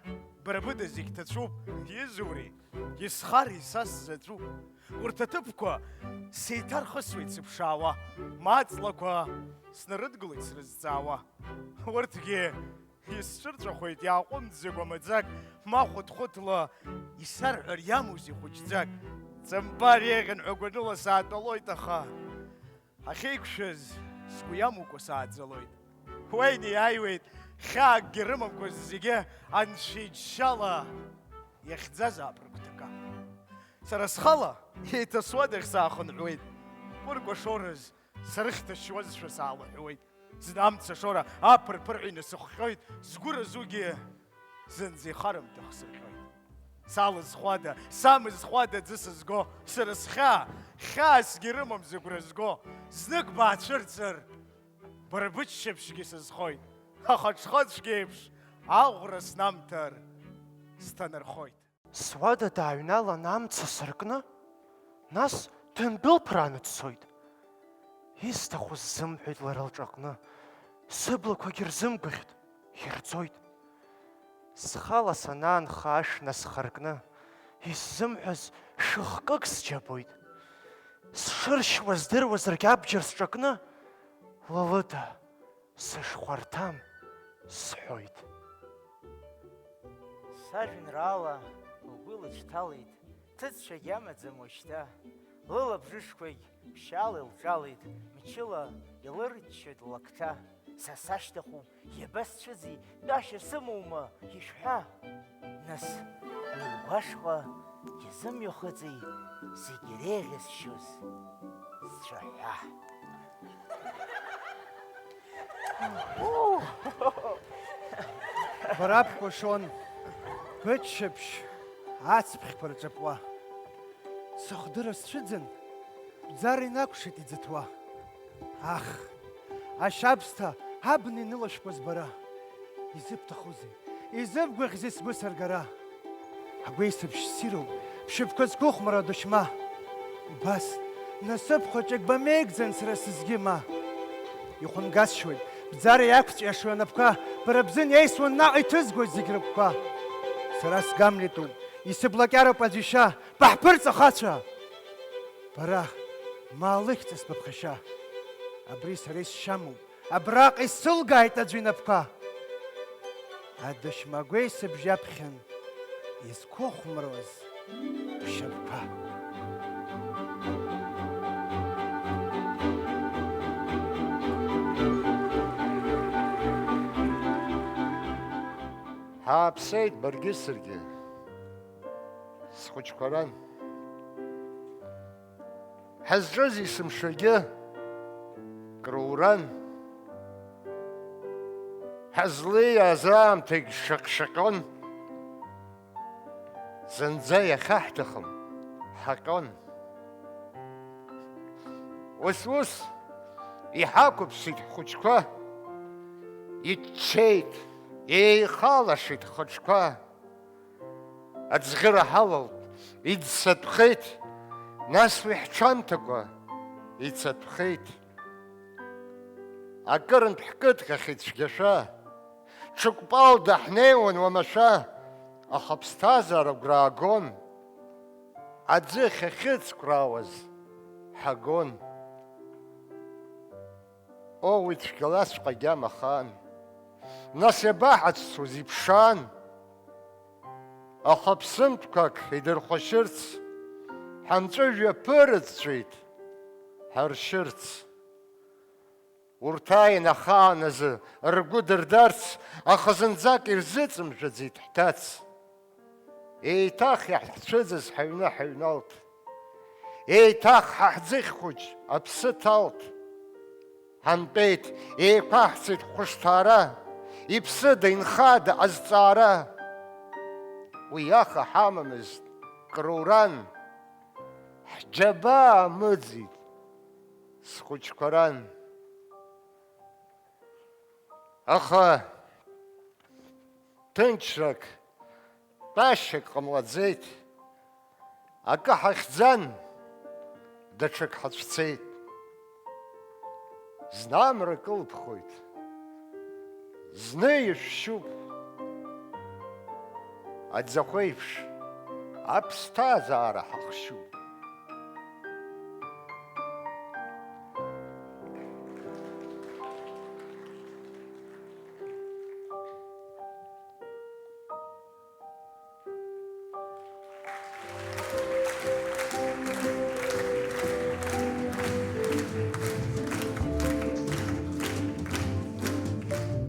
бара быда зегь ҭацәуп, изури, исхари са сзаҵәуп. Урҭ аҭыԥқәа сеиҭархысуеит сыԥшаауа, ма аҵлақәа снарыдгылоит срызҵаауа. Урҭгьы исцәырҵәахуеит иааҟәымҵӡакәа маӡак, ма хәыҭ-хәыҭла исарҳәар иамоузеи хәыҷӡак. Ҵымпар еиӷьын ҳәа гәаныла саатәалоит, аха ҳахьеиқәшәаз сгәы иамукәа сааӡалоит. Уа инеиааиуеит, хьаакгьы рымамкәа зегьы анцәа иџьшьала иахьӡазаап рыгәҭакы. Сара схала еиҭа суадахь саахынҳәуеит. Кәыркәа шораз срыхьҭашьуазшәа саалаҳәуеит. Зны амца шора аԥыр-ԥырҳәа инасыхҟьоит, сгәы разугьы зынӡа ихарымҭа хсырҟьоит. Салызхуада, самызхуада аӡы сызго, сара схьаа, хьаасгьы рымам зыгәра зго, знык баацәырҵыр, бара быччаԥшьгьы сызхоит, аха ҽхыцәгьеиԥш аӷәра снамҭар сҭанархоит. Суада дааҩналан амца сыркны, нас дындәылԥрааны дцоит. Исҭаху сзымҳәеит лара лҿаҟны, сыблақәагьы рзымгәаӷьт, ирҵоит. Схала санаанха ашә насхаркны, исзымҳәаз шәыхкык сџьабоит. Сшыршьуа здыруазаргь абџьар сҿакны, Лалыда, сышхәарҭам, сҳәоит. Сажәеинраала лгәы лыҽҭалеит, ҭыҵшәагьы амаӡам уажәшьҭа. Лылабжышқәагь ԥшьаала илҿалеит, мчыла илырччоит ллакҭа. Са сашьҭахуп, иабасцәыӡи, тәашьа сымоума, ишәҳәа? Нас, уи лгәашҟа изымҩахыҵи зегь иреиӷьасшьоз сцәаҳәа? Бара бкәашон, быччаԥшь ацԥхьқәа рҿаԥуа. Сыхдырра сцәыӡын, бӡара инакәшеит иӡыҭуа. Ах, ашьабсҭа абна инылашәкуаз бара! Изыбҭахузеи, изыбгәаӷьзеи сгәы саргара? Агәеисыбжь ссируп, бшьапқәа зқәыхәмаруа адашьма. Убас, насыԥ хәыҷык бамеигӡан сара сызгьы ма. Ихәымгасшьоит, бӡара иақәҵәиашоу анапқәа, бара бзын еисуан наҟ иҭызгоз зегь рыгәқәа. Сара сгамлетуп, исыблакьароуп аӡә ишьа, баҳԥырҵ, ахацәа! Бара, ма лыхьӡыс быԥхашьа. Абри сара исшьамуп, абраҟа исылгааит аӡәы инапқәа. Адашьма агәеисыбжь аԥхьан изқәыхәмаруаз бшьапқәа. Ҳааԥсеит баргьы саргьы, схәыҷқәа ран. Ҳазҿыз есымшагьы кроуран, ҳазлеиааз аамҭагь шаҟь-шаҟьон, зынӡа иахьаҳҭахым ҳаҟьон. Ус-ус иҳақәыԥсеит ҳхәыҷқәа, иччеит, еихалашеит ҳхаҿқәа. Аӡӷьыра ҳалалт, иӡсатәхеит, нас уи ҳҽамҭакәа ицатәхеит. Акырынтә ҳкыдҟьахьеит цәгьашәа, ҽыкәпалда ҳнеиуан уамашәа, аха аԥсҭазаара агәра аагон, аӡы ахьахьыҵкәраауаз ҳагон. О, уи цәгьалаҵәҟьа агьама хаан. Нас иабаҳацәцоз иԥшаан. Аха ԥсымҭәқәак идырхәашьырц, ҳамҵәыжәҩа ԥырыҵәҵәеит ҳаршьырц. Урҭ ааин ахаан азы ргәы дырдарц, аха зынӡак ирзыҵымшәаӡеит ҳҭац. Еиҭах иаҳцәыӡыз ҳаҩны ҳаҩналт. Еиҭах ҳа ҳӡыхь хәыҷ аԥсы ҭалт. Ҳантәеит, еиқәаҳцеит ҳхәышҭаара, иԥсыда, инхада азҵаара. Уи аха ҳамамызт, кроуран. Ҳџьабаа амыӡит, схәыҷқәа ран. Аха ҭынчрак, тәашьак ҟамлаӡеит. Акы ҳахьӡан, даҽак ҳацәцеит. Зны амра кылԥхоит, зны ишәшьуп. Аӡахәеиԥш, аԥсҭазаара ҳахшьуп.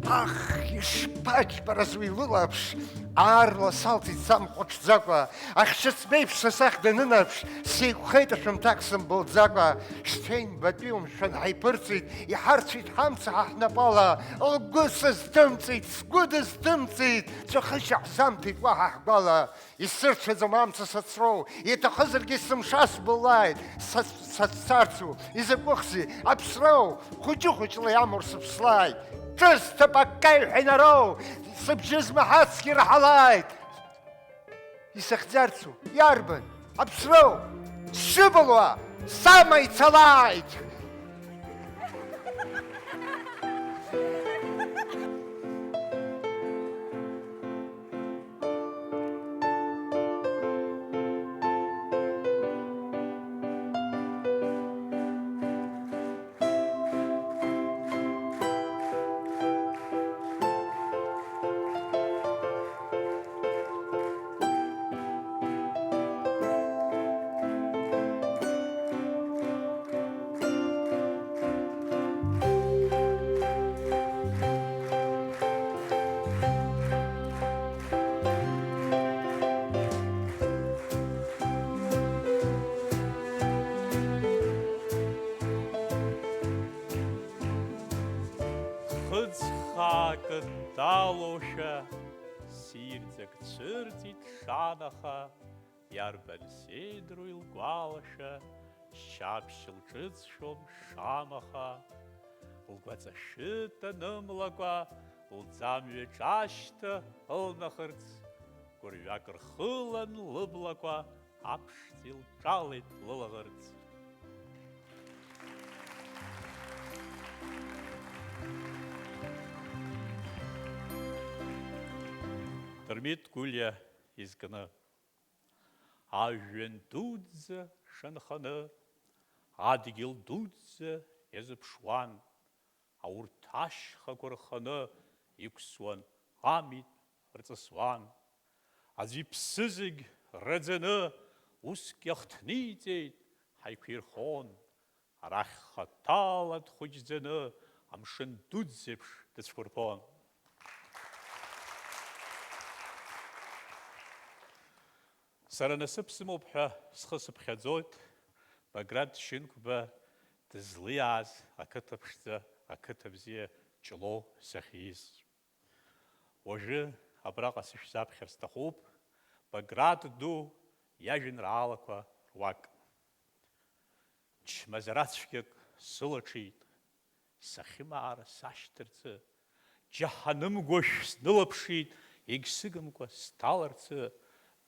Ах, ишԥаџьбараз уи лылаԥш! Аарла салҵит самхәаҽӡакәа, ахьшьыцбеиԥш са сахь данынаԥш, сеиқәхеит ашәымҭак сымбылӡакәа. Шьҭа ҩбатәи умшәан ҳаиԥырҵит, иҳарцәеит ҳамца ҳа ҳнапала, лгәы сыздымҵит, сгәы дыздымҵит, ҵәахышьа ҳзамҭеит уаҳа ҳгәала. Исырцәаӡом амца сацроу, иаҭахызаргьы сымша сбылааит, сац-, сацәцарцу, изакәыхзеи, аԥсроу, хәыҷы-хәыҷла иамур сыԥслааит, ҿысҭып аккаҩ ҳәа инароу, сыбжьы змаҳацгьы раҳалааит. Исыхьӡарцу, иарбан, аԥсроу, сшыбылуа, сама ицалааит! Хыӡ хаакы далоушәа, сирӡак цәырҵит шанаха, иарбан сеидроу илгәалашәа, шьаԥшь лҿыҵшәом шамаха. Лгәаҵашәы танымлакәа, лӡамҩа ҿашьҭа ылнахырц, гәырҩак рхылан лыблақәа, аԥшӡа илҿалеит лылаӷырӡ. Дырмит Гәлиа изкны. Ажәҩан дуӡӡа шанханы, адгьыл дуӡӡа иазыԥшуан, аурҭ ашьхақәа рханы иқәсуан, амитә рҵысуан. Аӡә иԥсы зегь раӡаны, уск иахҭниҵеит, ҳаиқәирхон. Арахь хаҭала дхәыҷӡаны амшын дуӡӡеиԥш дыцәқәырԥон. Сара насыԥ сымоуп ҳәа схы сыԥхьаӡоит, Баграт Шьынқәба дызлиааз ақыҭа ԥшӡа, ақыҭа бзиа Ҷлоу сахьиз. Уажәы абраҟа сышәзаԥхьар сҭахуп Баграт ду иажәеинраалақәа руак. Чмазара цәгьак сылаҽит, сахьымаара сашьҭарцы, џьаҳанымгәашә снылаԥшит, егьсыгымкәа сҭаларцы,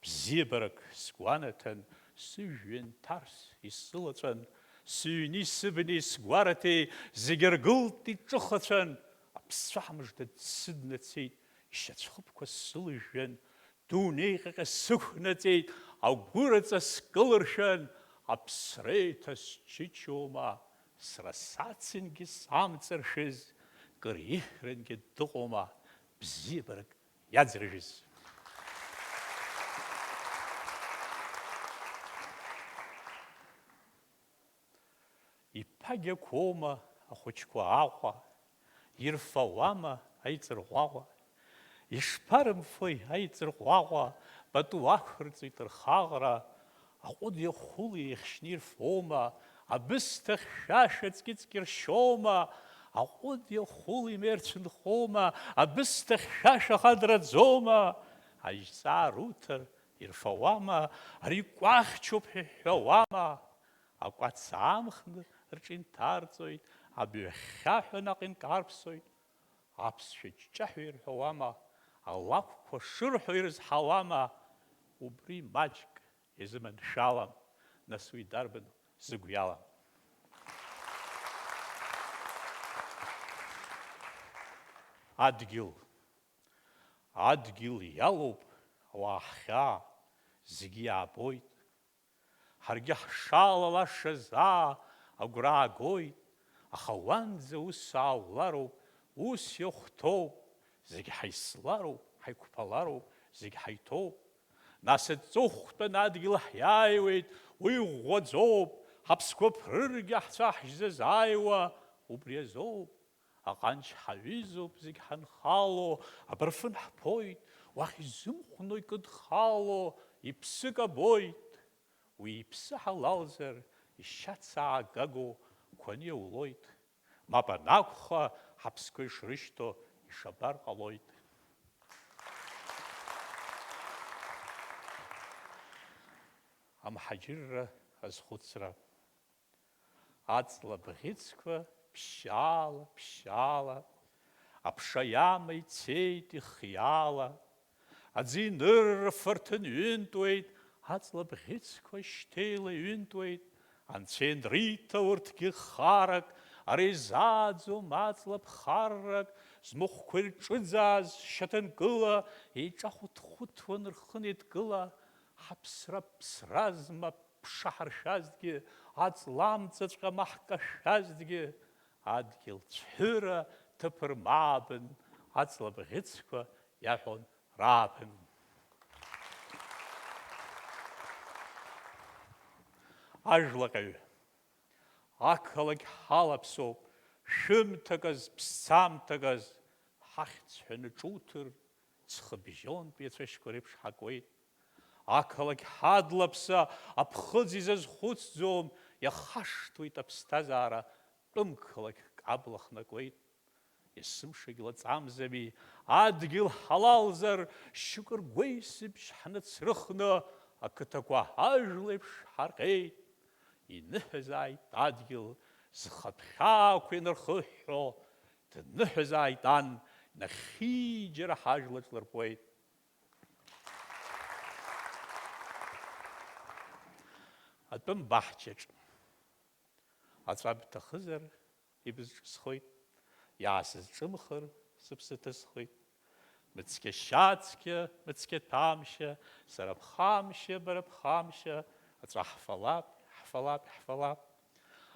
бзиабарак сгәанаҭан, сыжәҩан ҭарс исылаҵәан, сыҩни сыбни сгәараҭеи зегь ргылт иҿыхацәан, аԥсцәаҳа мыжда дсыднацеит, ишьацәхыԥқәа сылыжәжәан, дунеи ҟьаҟьа сықәнаҵеит, агәыраҵа скылыршәан, аԥсра еиҭа счычоума, сара сацингьы самҵаршәыз, кыр иҳәрангьы дыҟоума, бзиабарак иаӡрыжәыз. Иԥагьақәоума ахәыҷқәа Аҟәа, ирфауама аиҵырҟәаҟәа? Ишԥарымфои аиҵырҟәаҟәа, пату ақәырҵеит рхаҟра, аҟәыди ахәыли еихшьны ирфома, абысҭа хьшәашәа ҵкьыҵкьа ршьома, аҟәыди ахәыли мерцәа нхома, абысҭа хьшәашәа хадраӡома, ажьҵаа руҭар, Ирфауама, ари кәахьчоуп ҳәа иҳәауама? Акәац аамхны рҿы инҭарҵоит, абҩахьхьаҳәа наҟ инкарԥсоит. Аԥсшәа ҷҷаҳәа ирҳәауама? Алакәқәа шырҳәо ирызҳауама? Убри маҷк изыманшәалам, нас уи дарбану зыгә иалам? Адгьыл. Адгьыл иалоуп ауаа ҳхьаа, зегьы иаабоит. Ҳаргьы ҳшалалашаз, аа, агәра аагоит, аха уанӡа ус ааулароуп, ус иахәҭоуп, зегь ҳаислароуп, ҳаиқәԥалароуп, зегь ҳаиҭоуп. Нас аҵыхәтәан адгьыл ҳиааиуеит, уи ӷәӷәаӡоуп, ҳаԥсқәа ԥрыргьы ҳцәа ҳжьзазааиуа убри азоуп. Аҟанч ҳаҩызоуп зегь ҳанхало, абырфын ҳԥоит, уахь изымхәно икыдхало, иԥсы кабоит. Уи иԥсы ҳалалзар, ишьац аагаго қәаны иаулоит. Мап анакәха, ҳаԥсқәа ишрышьҭоу ишабар ҟалоит. Амҳаџьырра азхәыцра. Аҵла бӷьыцқәа ԥшьаала, ԥшьаала, аԥша иама ицеит ихиаала, аӡы инырра фырҭын ҩынтуеит, аҵла бӷьыцқәа шьҭеила иҩынтуеит, анцәа ианриҭа урҭгьы харак, ара изааӡом аҵла ԥхаррак, змахәқәа ирҿыӡааз шьаҭанкыла, еиҿахәыҭхәыҭуан рхы неидкыла, ҳаԥсра ԥсразма ԥша ҳаршәазҭгьы, аҵла амҵаҵәҟьа ма ҳкашәазҭгьы, адгьыл цәҳәыра ҭыԥ рмаабын, аҵла бӷьыцқәа иаҳәон рааԥын. Ажәлаҟьаҩ. Ақалақь ҳалаԥсоуп, шәымҭаказ, ԥсцамҭаказ, ҳахьӡ ҳәаны ҿуҭыр, ҵхыбжьонтә иацәашьқәа реиԥш ҳакуеит. Ақалақь ҳадлаԥса, аԥхыӡ изазхәыцӡом, иахашҭуеит аԥсҭазаара, тәым қалақьк абла хнакуеит. Есымшагь лаҵамзами, адгьыл ҳалалзар, шьыкыр гәеисыбжь ҳнацрыхны, ақыҭақәа ажәлеиԥш ҳарҟьеит. Иныҳәазааит адгьыл, зхатә хьаақәа инархыҳәҳәо, дныҳәазааит ан, нахьхьи џьара ҳажәлаҿ лыркуеит. Атәым баҳчаҿ. Аҵәа бҭахызар, ибызҿысхуеит, иаасызҿымхыр, сыԥсы ҭысхуеит. Мыцқьа шьацқьа, мыцқьа ҭәамшьа, сара ԥхамшьа, бара ԥхамшьа, аҵәа ҳфалап, ҳфалап, ҳфалап.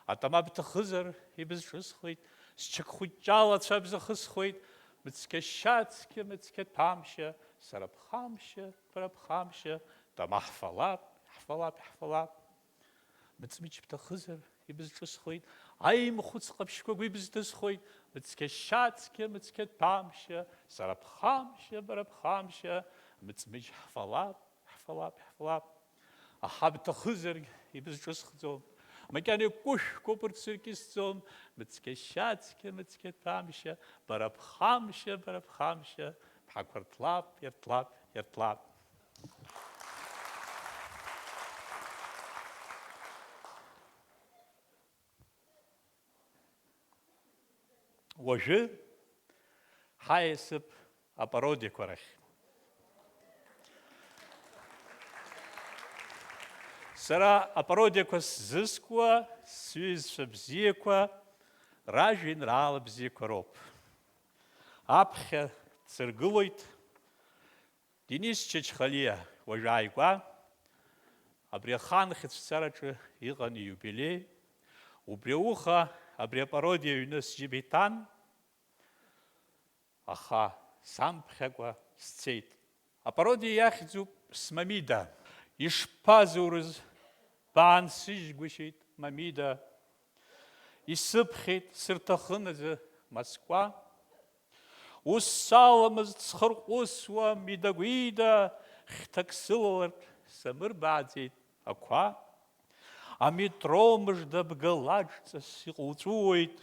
Атама бҭахызар, ибызҿысхуеит, счақхәыҷҷала ацәа бзахысхуеит, мыцқьа шьацқьа, мыцқьа ҭәамшьа, сара ԥхамшьа, бара ԥхамшьа, тама ҳфалап, ҳфалап, ҳфалап. Мыҵмыџь бҭахызар, ибызҿысхуеит, аимхәыц ҟаԥшьқәа гәы ибызҭысхуеит, мыцқьа шьацқьа, мыцқьа ҭәамшьа, сара ԥхамшьа, бара ԥхамшьа, мыҵмыџь ҳфалап, ҳфалап, ҳфалап. Аҳа бҭахызаргь ибызҿысхӡом, макьана икәышәқәоуп рцәыркьысӡом, мыцқьа шьацқьа, мыцқьа ҭәамшьа, бара ԥхамшьа, бара ԥхамшьа, бҳақәырҭлап, иарҭлап, иарҭлап. Уажәы ҳаиасып апародиақәа рахь. Сара апародиақәа сзызкуа сҩызцәа бзиақәа ражәеинраала бзиақәа роуп. Аԥхьа дсыргылоит Денис Чачхалиа, уажә ааигәа, абри ахан хьыцәцараҿы иҟан ииубилеи, убри ауха абри апародиа аҩны сџьыба иҭан, аха самԥхьакәа сцеит. Апародиа иахьӡуп Смамида. Ишԥазурыз, баансыжьгәышьеит, Мамида. Исыԥхьеит, сырҭахын аӡы мацкәа. Ус саламызт схырҟәысуа, Мидагәида, хьҭак сылалартә самырбааӡеит ақәа. Аметро мыжда бгала ҿҵас иҟуҵәуоит.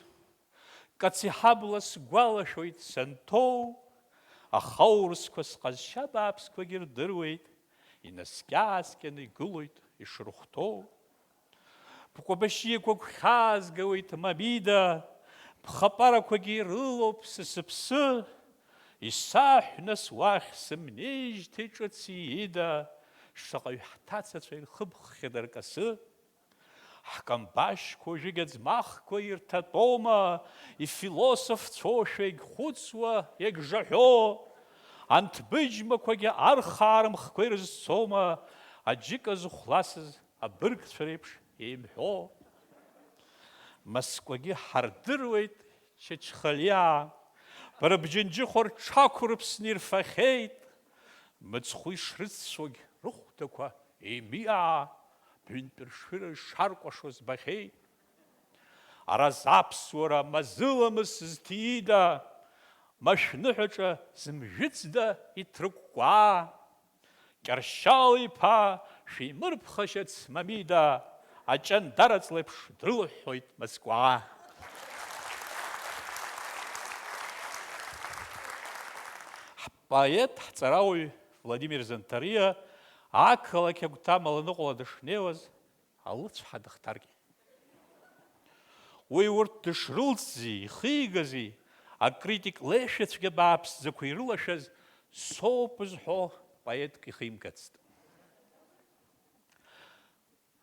Кациҳабла сгәалашәоит санҭоу, аха аурысқәа сҟазшьа бааԥсқәагьы рдыруеит. Инаскьа-ааскьаны игылоит ишырхәҭоу. Бкәабашьиақәа гәхьаазгауеит, Мамида, бхапарақәагьы ирылоуп сыԥсы. Исаҳә, нас, уахь сымнеижьҭеи ҿыц иида, шаҟаҩ ҳҭацацәа ирхыбххьада ркасы? Ҳкамбашьқәа уажәыгь аӡмахқәа ирҭатәома, ифилософцәоушәа егьхәыцуа, егьжаҳәо? Анҭ быџьмақәагьы архаарымхқәа ирызцома, аџьыка зыхәласыз абыргцәа реиԥш еимҳәо? Москвагьы ҳардыруеит, Чачхалиаа, бара бџьынџьыхәа рҽақәырԥсны ирфахьеит, мыцхәы ишрыццогь рыхәдақәа еимиаа, быҩнтә ршәыра ишаркәашо збахьеит. Ара заԥсуара мазыламыс зҭиида, машәныҳәаҿа зымжәыцда иҭрыкәкәаа? Кьаршьал-иԥа, шәимырԥхашьац, Мамида, аҷандараҵ леиԥш дрылыҳәҳәоит Москва. Ҳпоет, ҳҵарауаҩ Владимир Занҭариа ақалақь агәҭа Маланыҟәала дышнеиуаз, алыцҳа дыхҭаркит. Уи урҭ дышрылҵзи, ихигази, акритик леишәацәгьа бааԥсӡақәа ирылашәаз соуп зҳәо поетк ихимгацт.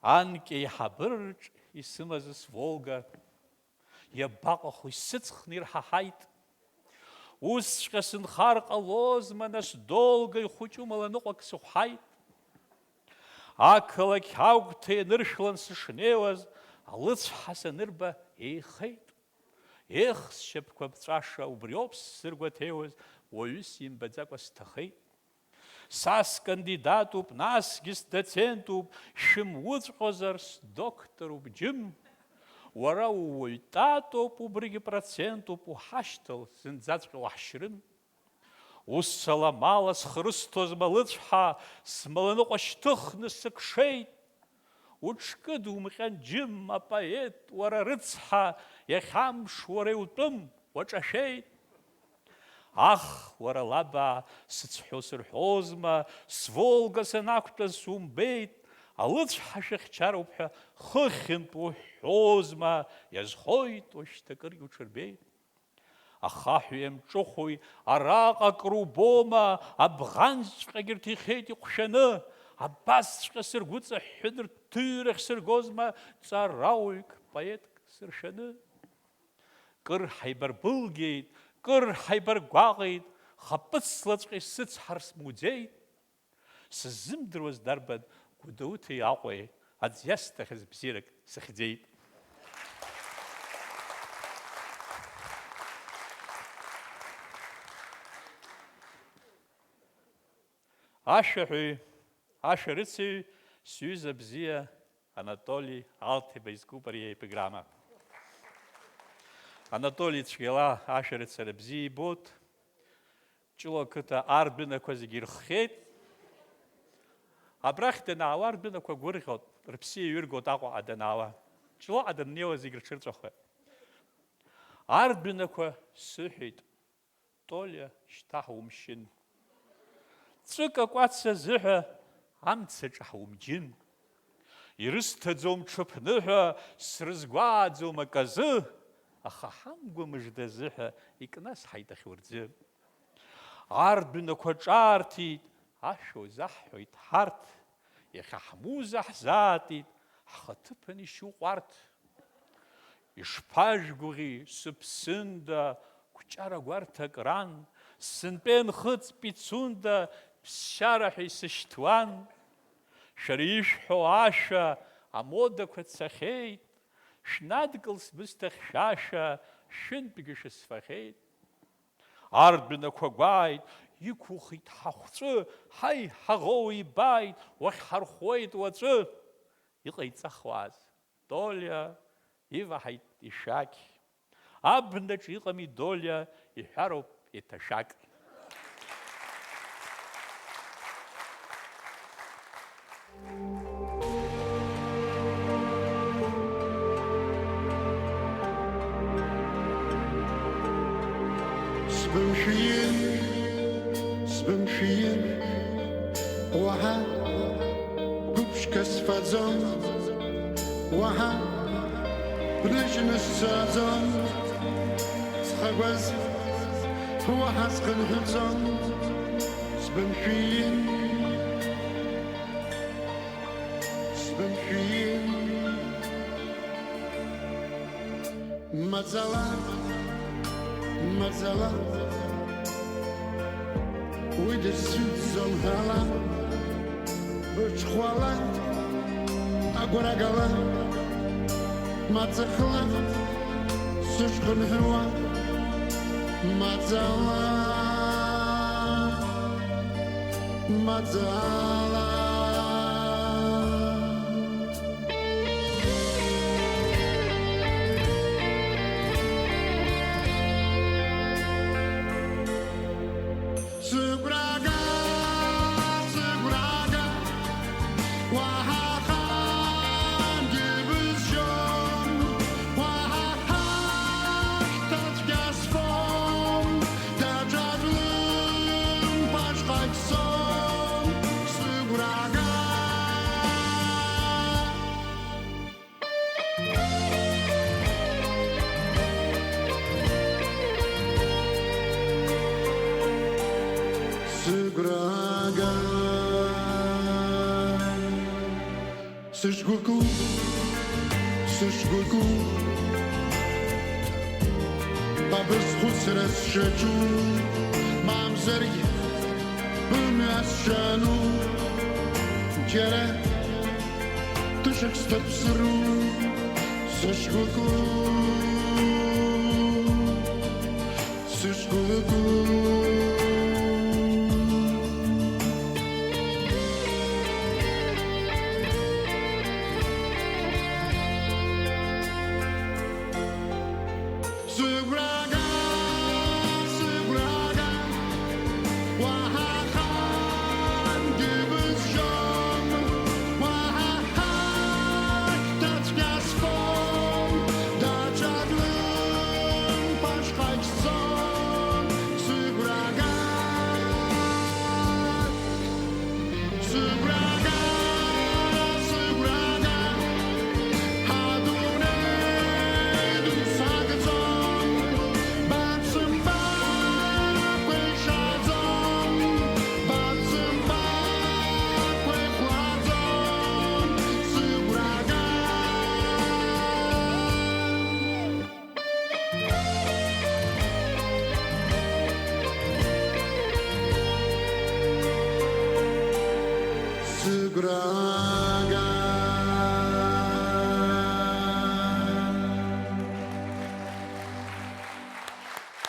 Анкьа еиҳабыраҿ исымаз сВолга, иабаҟаху, исыҵхны ирҳаҳаит. Усҵәҟьа сынхар ҟалозма, нас, Долга ихәыҷу Маланыҟәак сыхәҳаит. Ақалақь агәҭа ианыршәлан сышнеиуаз, алыцҳа санырба еихеит. Ех, сшьапқәа ԥҵәаша, убриоуп сзыргәаҭеиуаз, уаҩы симбаӡакәа сҭахеит. Са скандидатуп, насгьы сдоцентуп, шәымуҵәҟьозар, сдоктороуп, џьым. Уара ууаҩ татоуп, убригьы процентуп, уҳашьҭал, зынӡаҵәҟьа уаҳшьрым. Ус салам ала схы рысҭозма, лыцҳа, смаланыҟәа шьҭыхны сыкшеит. Уҽкыдумҟьан, џьым, апоет, уара рыцҳа, иахьа амш уара иутәым, уаҿашәеит. Ах, уара лаба, сыцҳәо сырҳәозма, сВолга санақәтәаз сумбеит, алыцҳа шәыхьчароуп ҳәа хыхьынтә уҳәозма, иазхоит, уажәшьҭа акыргьы уҽырбеит. Ахаҳә иамҿыхәои, араҟа акрубома, абӷанҵәҟьагь рҭихьеит иҟәшәаны, абасҵәҟьа сыргәыҵаҳәҳәаны рҭыҩрахь сыргозма, ҵарауаҩык, поетк сыршәаны. Кыр ҳаибарбылгьеит, кыр ҳаибаргәаҟит, хаԥыцлаҵәҟьа исыцҳар смуӡеит. Сыззымдыруаз дарбан Гәдоуҭеи Аҟәеи аӡ иасҭахьаз бзиарак сыхьӡеит. Ашәаҳәаҩ, ашәарыцаҩ, сҩыза бзиа Анатоли Алҭеба изкуп ари аепиграмма. Анатоли цәгьала ашәарыцара бзиа ибоит. Ҷлоу ақыҭа ардәынақәа зегьы ирххьеит. Абрахь данаауа ардәынақәа гәырӷьоит, рыԥсы еиҩыргоит Аҟәаҟа данаауа. Ҷлоуҟа даннеиуа зегь рҽырҵәахуеит. Ардәынақәа сыҳәеит, Толиа, шьҭа ҳумшьын. Ҵәык акәац азыҳәа амцаҿы ҳумџьын. Ирысҭаӡом ҽыԥныҳәа, срызгәааӡом аказы, аха ҳамгәа мыжда азыҳәа икнасҳаит ахьурӡы. Ардәынақәа ҿаарҭит, ашәа узаҳҳәоит ҳарҭ, иахьа ҳмуза ҳзаатит, ҳхаҭыԥан ишьу ҟәарҭ. Ишԥажәгәыӷьи, сыԥсында, гәҷара гәарҭак ран, сынтәа инхыҵ Пицунда, ԥсшьара ҳәа исышьҭуан. Шәара ишәҳәо ашәа амодақәа цахьеит, шәнадкыл сбысҭа хьшәашәа, шәынтәгьы шәысфахьеит. Ардәынақәа гәааит, иқәухит ҳахәҵәы, ҳаи, ҳаӷоу ибааит, уахьҳархәуеит уаҵәы. Иҟаиҵахуаз, Толиа иваҳаит ишәақь. Абнаҿ иҟами Долиа, иҳәароуп еиҭа шәак. Сбымшәиин, сбымшәиин, уаҳа Уаҳа бныжьны сцаӡом, схагәаз уаҳа схынҳәӡом, сбымшәиин, сбымшәиин. Маӡала, маӡала, уи дысцәыӡӡом ҳәала, быҽхәала, агәрагала, маӡахла, сышхынҳәуа, маӡала, маӡала. Сыгәрага, сыгәрага, уаҳа ахаангьы бызшьом, уаҳа ҳашьҭацәгьа сфом, даҽак лымԥашҟагь сцом, сыгәрага. Сыгәрага, сышгәыку, сышгәыку, ба бызхәыцра сшаҿу, мамзаргь бымҩа сшану, џьара тышак сҭаԥсыру, сышгәыку, сышгәыку. Сыгәрага, сыгәрага, уаҳа ахаангьы бызшьом, уаҳа ҳашьҭацәгьа сфом, даҽак лымԥашҟагь сцом, сыгәрага. Сыгәрага, сыгәрага, адунеи ду сагӡом, бацымбакәа ишаӡом, бацымбакәа ихәлаӡом, сыгәрага. Сыгәрага.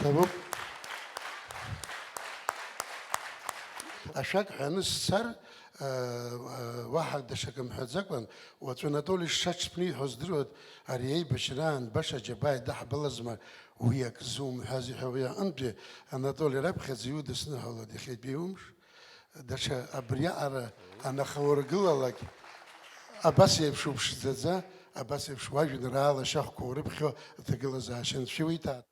Ҭабуп. Ашәак ҳәаны сцар, Уаҳа даҽакы мҳәаӡакәан, уаҵәы Анатоли шаҽԥниҳәо здыруеит, ари аибашьраан баша џьабаа идаҳбалазма, уи ак зумҳәази ҳәа уи аҟынтәи Анатоли раԥхьаӡа иудысныҳәалоит иахьатәи умш. Даҽа абриаҟара анахаургылалак, абас еиԥш уԥшӡаӡа, абас еиԥш уажәеинраала шьахәқәа урыԥхьо аҭагылазаашьа анцәа иуиҭааит.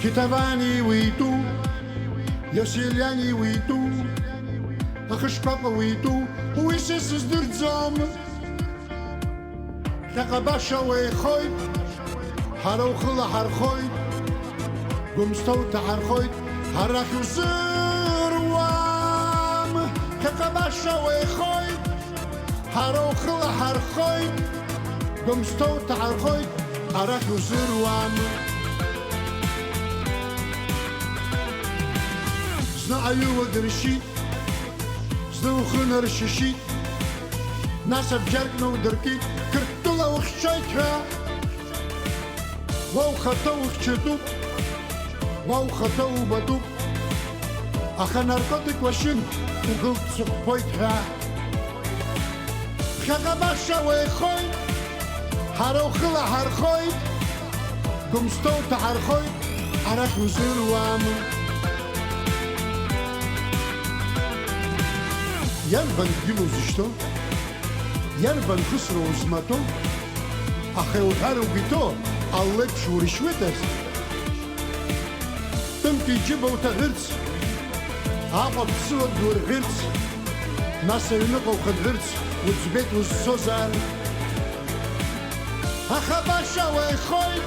Қьеҭавани уи итәу, Иосилиани уи итәу, Ахышқәаҟа уи итәу, уи са сыздырӡом. Ԥхьаҟа баша уеихоит, ҳара ухы лаҳархоит, Гәымсҭа уҭаҳархоит, арахь узыруам. Ԥхьаҟа баша уеихоит, ҳара ухы лаҳархоит, Гәымсҭа уҭаҳархоит, арахь узыруам. Зны аҩы уадыршьит, зны ухы наршьышьит, нас абџьарк наудыркит, Қырҭтәыла ухьчоит ҳәа. Уа ухаҭа ухьчатәуп, уа ухаҭа убатәуп, аха наркотик уашьын, угылт сыхәбоит ҳәа. Ԥхьаҟа баша уеихоит, ҳара ухы лаҳархоит, Гәымсҭа уҭаҳархоит, арахь узыруам. Иарбан дгьыл узышьҭоу? Иарбан хысра узмаҭәоу? Аха иуҳәар угәы иҭоу, аллеиԥш урышьуеит ас. Тәымтә иџьыба уҭаҳәырц, Аҟәа ԥсыуак дурҳәырц, нас аҩныҟа ухынҳәырц уӡбеит узцозаарын. Аха баша уеихоит,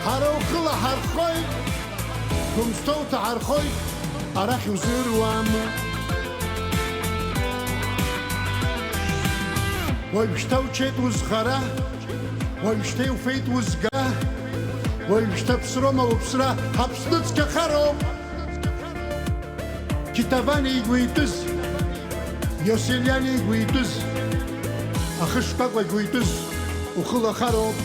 ҳара ухыла ҳархоит, Гәымсҭа уҭаҳархоит, арахь узыруама? Уажәшьҭа учеит узхара, уажәшьҭа иуфеит узгара, уажәшьҭа ԥсроума уԥсра, Аԥсны цқьахароуп. Қьҭавани игәы итәыз, Иосилиани игәы итәыз, ахышқәа агәы итәыз, ухылахароуп.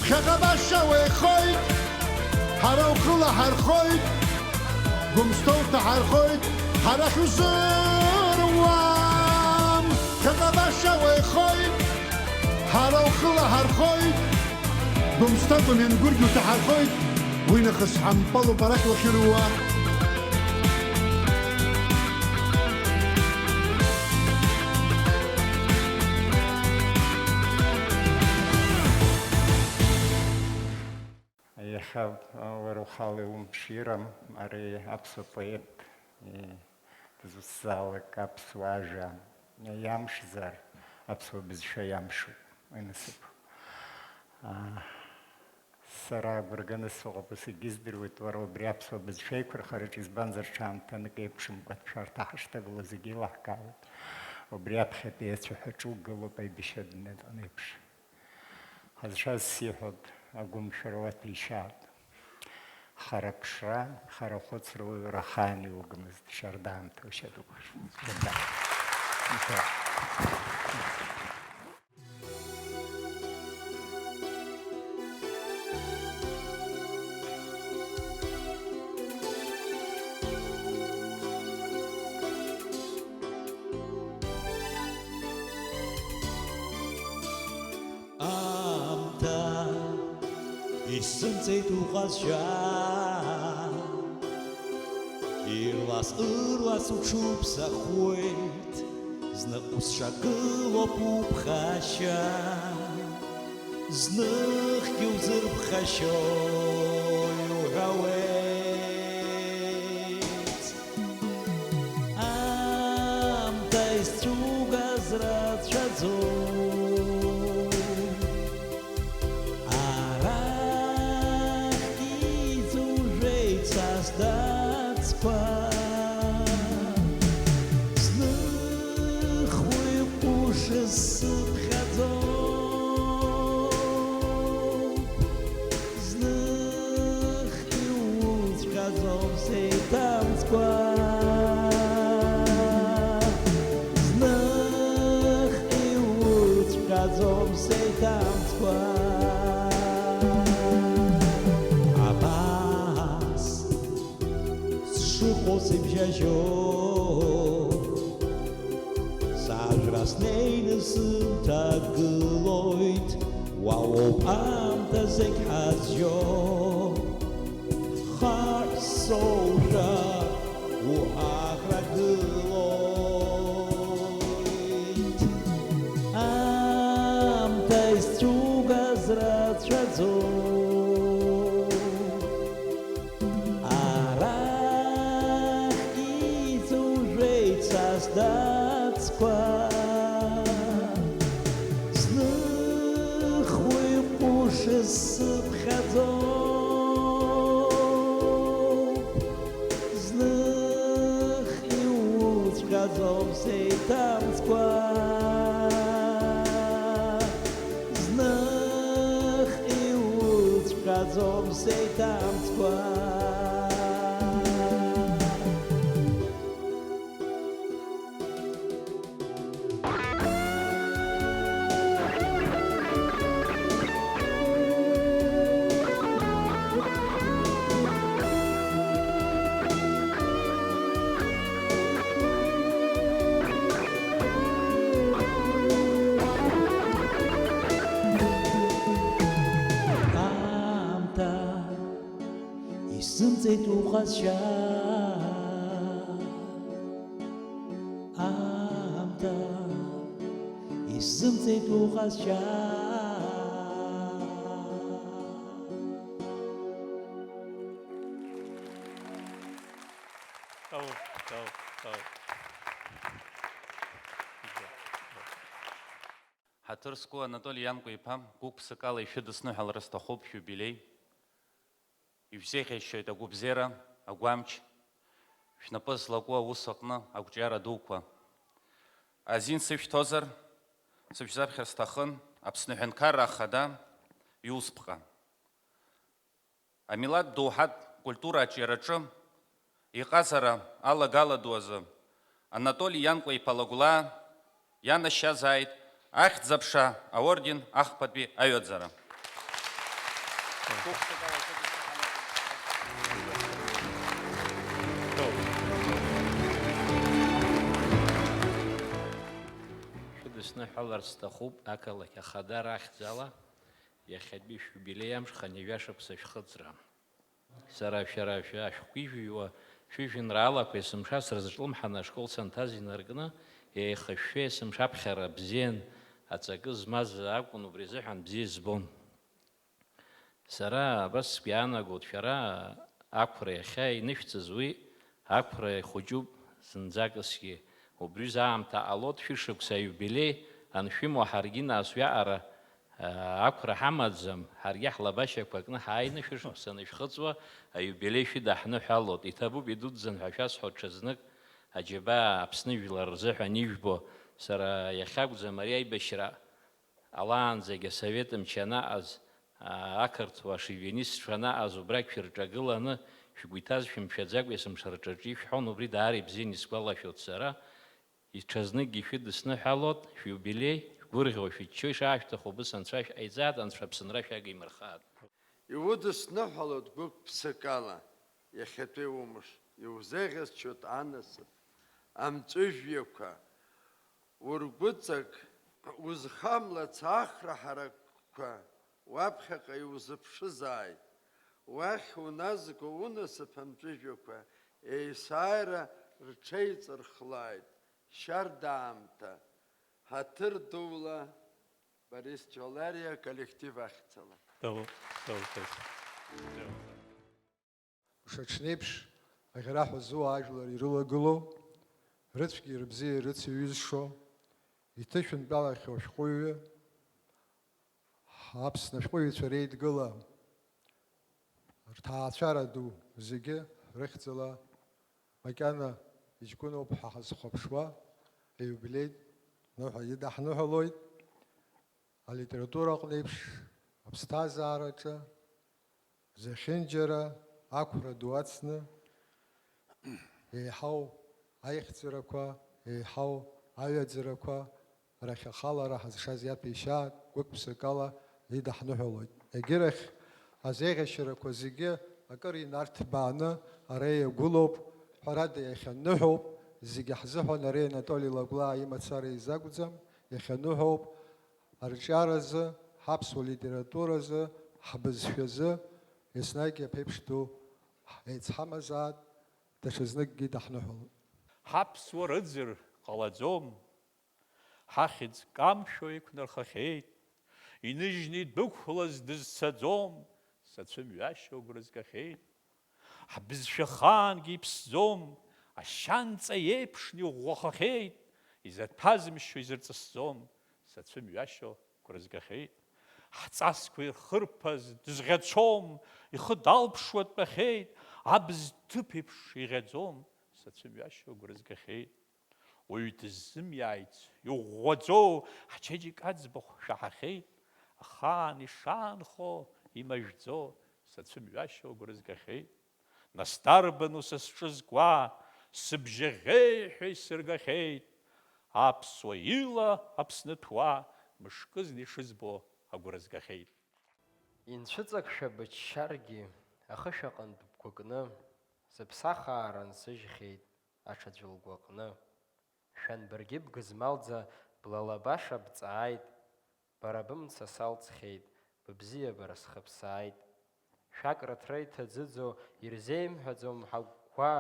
Ԥхьаҟа баша уеихоит, ҳара ухыла ҳархоит, Гәымсҭа уҭаҳархоит, ҳарахь узыруам. Ԥхьаҟа баша уеихоит, ҳара ухыла ҳархоит, Гәымсҭа Гәыменгәыргь уҭаҳархоит, уи нахыс ҳампалуп арахь уахьыруа. Иахьа уара ухала иумԥширам, ари аԥсуа поет дызусҭазаалак аԥсуа ажәа иамшзар, аԥсуа бызшәа иамшуп, уи насыԥуп. Сара агәра ганы сыҟоуп, ус егьиздыруеит, уара убри аԥсуа бызшәа еиқәырхараҿы, избанзар, ҽаамҭанык еиԥшымкәа шәарҭ аҳашҭагыла зегьы еилаҳкаауеит. Убри аԥхьатәи ацәаҳәаҿы угылоуп аибашьра адунеи аҟны еиԥш. Ҳазшаз сиҳәоит, агәымшәара уаҭәеишьаат. Хара ԥшра, хара хәыцра уаҩра ахаан иугмызт, шьардаамҭа ушьа дукәыхшоуп. Шьарда. Аамҭа исзымҵеит уҟазшьа, ирлас-ырлас уҽуԥсахуеит, зны усшагылоуп уԥхашьа, зныхгьы узырԥхашьои уҳәауеит. Аамҭа исцәугаз рацәаӡоуп. Арахь иҵужәеит са сдацқәа. Зных уи ҟәыш сыԥхьаӡоуп. Зных иуҵәҟьаӡом сеиҭамҵкәа. Зных иуҵәҟьаӡом сеиҭамҵкәа. Абас сшыҟоу сыбжьажьо. Сажәра снеины сынҭагылоит, уа уоуп аамҭа зегь ҳазжьо. Хар соушәа уҳаӷрагылоит. Аамҭа исцәугаз рацәаӡоуп. Арахь иҵужәеит са сдацқәа, зных уи ҟәыш сыԥхьаӡоуп, зных иуҵәҟьаӡом сеиҭамҵкәа. Зных иуҵәҟьаӡом сеиҭамҵкәа. Аамҭа исзымҵеит уҟазшьа. Сымцеит уҟазшьа. Тау, тау, тау. Ҳаҭыр зқәу Анатоли Ианкәа-иԥа, гәык-ԥсыкала ишәыдысныҳәалар сҭахуп шәиубилеи. Ишәзеиӷьасшьоит агәабзиара, агәамч, шәнапы злаку аус аҟны ақәҿиара дуқәа. Азин сышәҭозар, сышәзаԥхьар сҭахын Аԥсны Аҳәынҭқарра Ахада иусԥҟа. Амилаҭ доуҳатә культура аҿиараҿы иҟазара алагала ду азы Анатоли Ианкәа-иԥа Лагәлаа ианашьазааит Ахьӡ-аԥша аорден ахԥатәи аҩаӡара. Шәыдысныҳәаларц сҭахуп ақалақь Ахада рахьӡала иахьатәи шәиубилеи амш хынҩажәа шықәса шәхыҵра. Сара шәара шәа-, шәҟәижәҩуа шәыжәеинраалақәа есымша срызҿлымҳаны ашкол санҭаз инаркны, еихышәшәа есымша аԥхьара бзиан аҵакы змаз акәын, убри азыҳәан бзиа избон. Сара абас сгәы иаанагоит, шәара ақәра иахьа инышәҵаз уи ақәра ихәыҷуп зынӡакысгьы. Убри аамҭа ҟалоит шәышықәса аиубилеи аншәымоу, ҳаргьы нас уиаҟара Ақәра ҳамаӡам, ҳаргьы ҳлабашьақәа кны ҳааины шәышықәса анышәхыҵуа аиубилеи шәыдаҳныҳәалоит. Иҭабуп идуӡӡан ҳәа шәасҳәоит ҽазнык, аџьабаа Аԥсны жәлар рзыҳәан ижәбо, сара иахьакәӡам ари аибашьра ҟалаанӡагь асовет мчы анаҟаз, ақырҭуа ашовинистцәа анаҟаз убрагь шәырҿагыланы, шәгәы иҭаз шәымшәаӡакәа есымша рҿаҿы ишәҳәон, убри даара ибзианы исгәалашәоит сара. Иҽазныкгьы шәыдысныҳәалоит, шәиубилеи, шәгәырӷьо, шәыччо, ишаашәҭаху убыс анцәа шәҟаиҵааит, анцәа Аԥсынра шәагимырхааит. Иудысныҳәалоит гәык-ԥсыкала иахьатәи умш, иузеиӷьасшьоит анасыԥ, амҵәыжәҩақәа, ургәыҵак, узхамлац ахра ҳаракқәа, уаԥхьаҟа иузыԥшызааит, уахь уназго унасыԥ амҵәыжәҩақәа еисааира рҽеиҵырхлааит. Шьарда аамҭа, ҳаҭыр дула, Борис Чолариа коллектив ахьӡала. Даур, даур, даур. Мшаҽнеиԥш аӷьараҳәа зуа ажәлар ирылагылоу, рыцәгьеи рыбзиеи рыцеиҩызшо, иҭышәынтәалахьоу ашәҟәыҩҩы, Аԥсны ашәҟәыҩҩцәа реидгыла рҭаацәара ду зегьы рыхьӡала макьана иҷкәыноуп ҳәа ҳазхәаԥшуа аиубилеитә ныҳәа идаҳныҳәалоит. Алитература аҟны еиԥш, аԥсҭазаараҿы зехьынџьара ақәра ду ацны еиҳау аихьӡарақәа, еиҳау аҩаӡарақәа рахь ахалара ҳазшаз иаҭәеишьаат, гәык-ԥсыкала идаҳныҳәалоит. Егьырахь, азеиӷьашьарақәа зегьы акыр инарҭбааны ара иагәылоуп, ҳәарада, иахьаныҳәоуп, зегьы ҳзыҳәан ари Анатоли Лагәлаа имацара изакәӡам, иахьаныҳәоуп, арҿиаразы, ҳаԥсуа литературазы, ҳбызшәазы еснагь аԥеиԥш ду еицҳамазаат, даҽазныкгьы даҳныҳәалоит. Ҳаԥсуа рыӡыр ҟалаӡом, ҳахьӡ камшәо иқәнархахьеит, иныжьны идәықәлаз дызцаӡом, сацәымҩашьо агәра згахьеит. Ҳбызшәа ахаангьы иԥсӡом, ашьанҵа еиԥшны иӷәӷәахахьеит, изаҭәазымшьо изырҵысӡом, сацәымҩашьо агәра згахьеит. Ҳҵасқәа ирхырԥаз дызӷьацәом, ихы далԥшуа дтәахьеит, абз ҭыԥ еиԥш иӷьаӡом, сацәымҩашьо агәра згахьеит. Уаҩ дыззымиааиц, иӷәӷәаӡоу ҳчеиџьыка аӡбахә шәаҳахьеит, ахаан ишаанхо имажәӡо, сацәымҩашьо агәра згахьеит. Нас дарбану са сҿы зкуа, сыбжьы ӷьеҩҳәа исыргахьеит, аԥсуа ила Аԥсны ҭуа мышкызны ишызбо агәра згахьеит. Инцәыҵакшәа быччаргьы, ахышә аҟынтә бгәыкны, сыԥсахаара нсыжьхьеит аҽаӡә лгәаҟны. Шәан баргьы бгызмалӡа блалабаша бҵааит, бара бымца салҵхьеит, быбзиабара схыԥсааит. Шәак рыҭра иҭаӡыӡо, ирзеимҳәаӡом ҳагәқәа,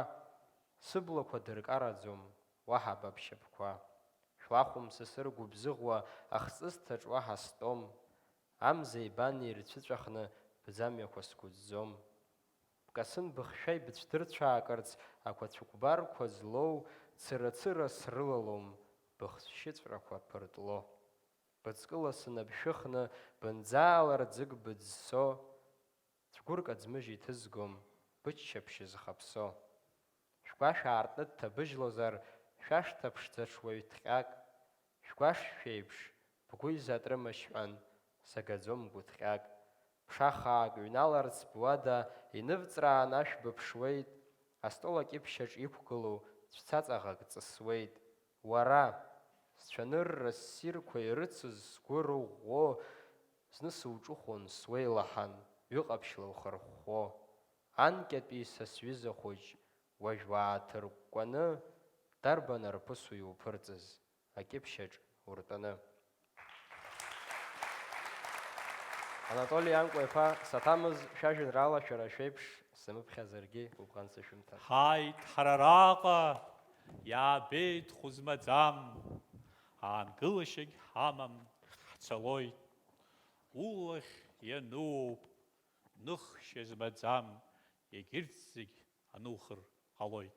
сыблақәа дыркараӡом уаҳа ба бшьапқәа. Шәуахәым сасыр гәыбзыӷуа ахҵысҭаҿ уаҳа стәом. Амзеи бани ирцәыҵәахны бӡамҩақәа сгәыӡӡом. Бкасын быхшәа ибыцәдырцәаакырц ақәацәыкәбарқәа злоу цыра-цыра срылалом, быхшьыҵәрақәа ԥыртло. Быҵкыла сынабшәыхны бынӡаалар ӡык быӡсо, цәгәырк аӡмыжь иҭызгом, быччаԥшь зхаԥсо. Шәгәашә аартны дҭабыжьлозар, шәашҭа ԥшӡаҿ уаҩ ҭҟьак, шәгәашә шәеиԥш, бгәы изатрымашьҳәан, сагаӡом гәыҭҟьак. Ԥша хаак ҩналарц буада инывҵраан ашә быԥшуеит, астол акьыԥшьаҿ иқәгылоу цәцаҵаӷак ҵысуеит. Уара, сцәанырра ссирқәа ирыцыз сгәы рыӷәӷәо, зны суҿыхон, суеилаҳан, ҩы ҟаԥшьла ухырхәхәо. Анкьатәи са сҩыза хәыҷ, уажә уааҭыркәкәаны, дарбан арԥысу иуԥырҵыз, акьыԥшьаҿ уртәаны? Анатоли Анкәа-иԥа, саҭамыз шәажәеинраала шәара шәеиԥш сымыԥхьаӡаргьы гәыбӷан сышәымҭан. Ҳааит, ҳара араҟа иаабеит хәы змаӡам, аангылашьагь ҳамам, ҳцалоит. Улахь ианууп, ныхшьа змаӡам, егьырҭ зегь анухыр ҟалоит.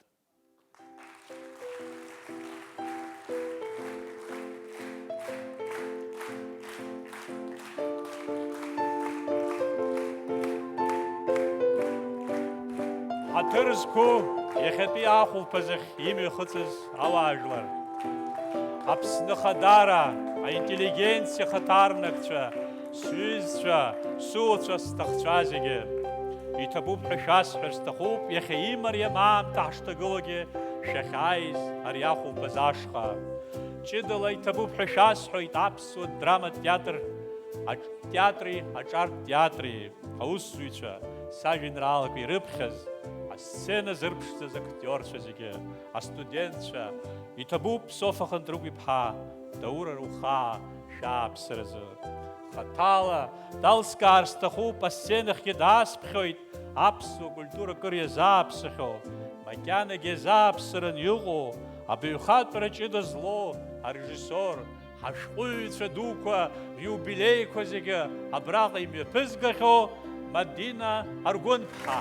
Ҳаҭыр зқәу иахьатәи ахәылԥазахь имҩахыҵыз ауаажәлар, Аԥсны Ахадара, аинтеллигенциа хаҭарнакцәа, сҩызцәа, суацәа, сҭахцәа зегьы, иҭабуп ҳәа шәасҳәар сҭахуп, иахьа имариам аамҭа ҳашҭагылоугьы шәахьааиз ари ахәылԥаз ашҟа. Ҷыдала иҭабуп ҳәа шәасҳәоит аԥсуа драматә театр, аҿ-, театри аҿартә театри аусзуҩцәа, сажәеинраалақәа ирыԥхьаз, асцена зырԥшӡаз актиорцәа зегьы, астудентцәа, иҭабуп Софа Хынтрыгә-иԥҳа, Даур Арухаа, шәааԥсаразы. Хаҭала далскаар сҭахуп, асценахьгьы даасԥхьоит аԥсуа культура кыр иазааԥсахьоу, макьанагьы иазааԥсаран иҟоу, абаҩхатәра ҷыда злоу арежиссор, ҳашәҟәыҩҩцәа дуқәа риубилеиқәа зегьы абраҟа имҩаԥызгахьоу Мадина Аргәынԥҳа.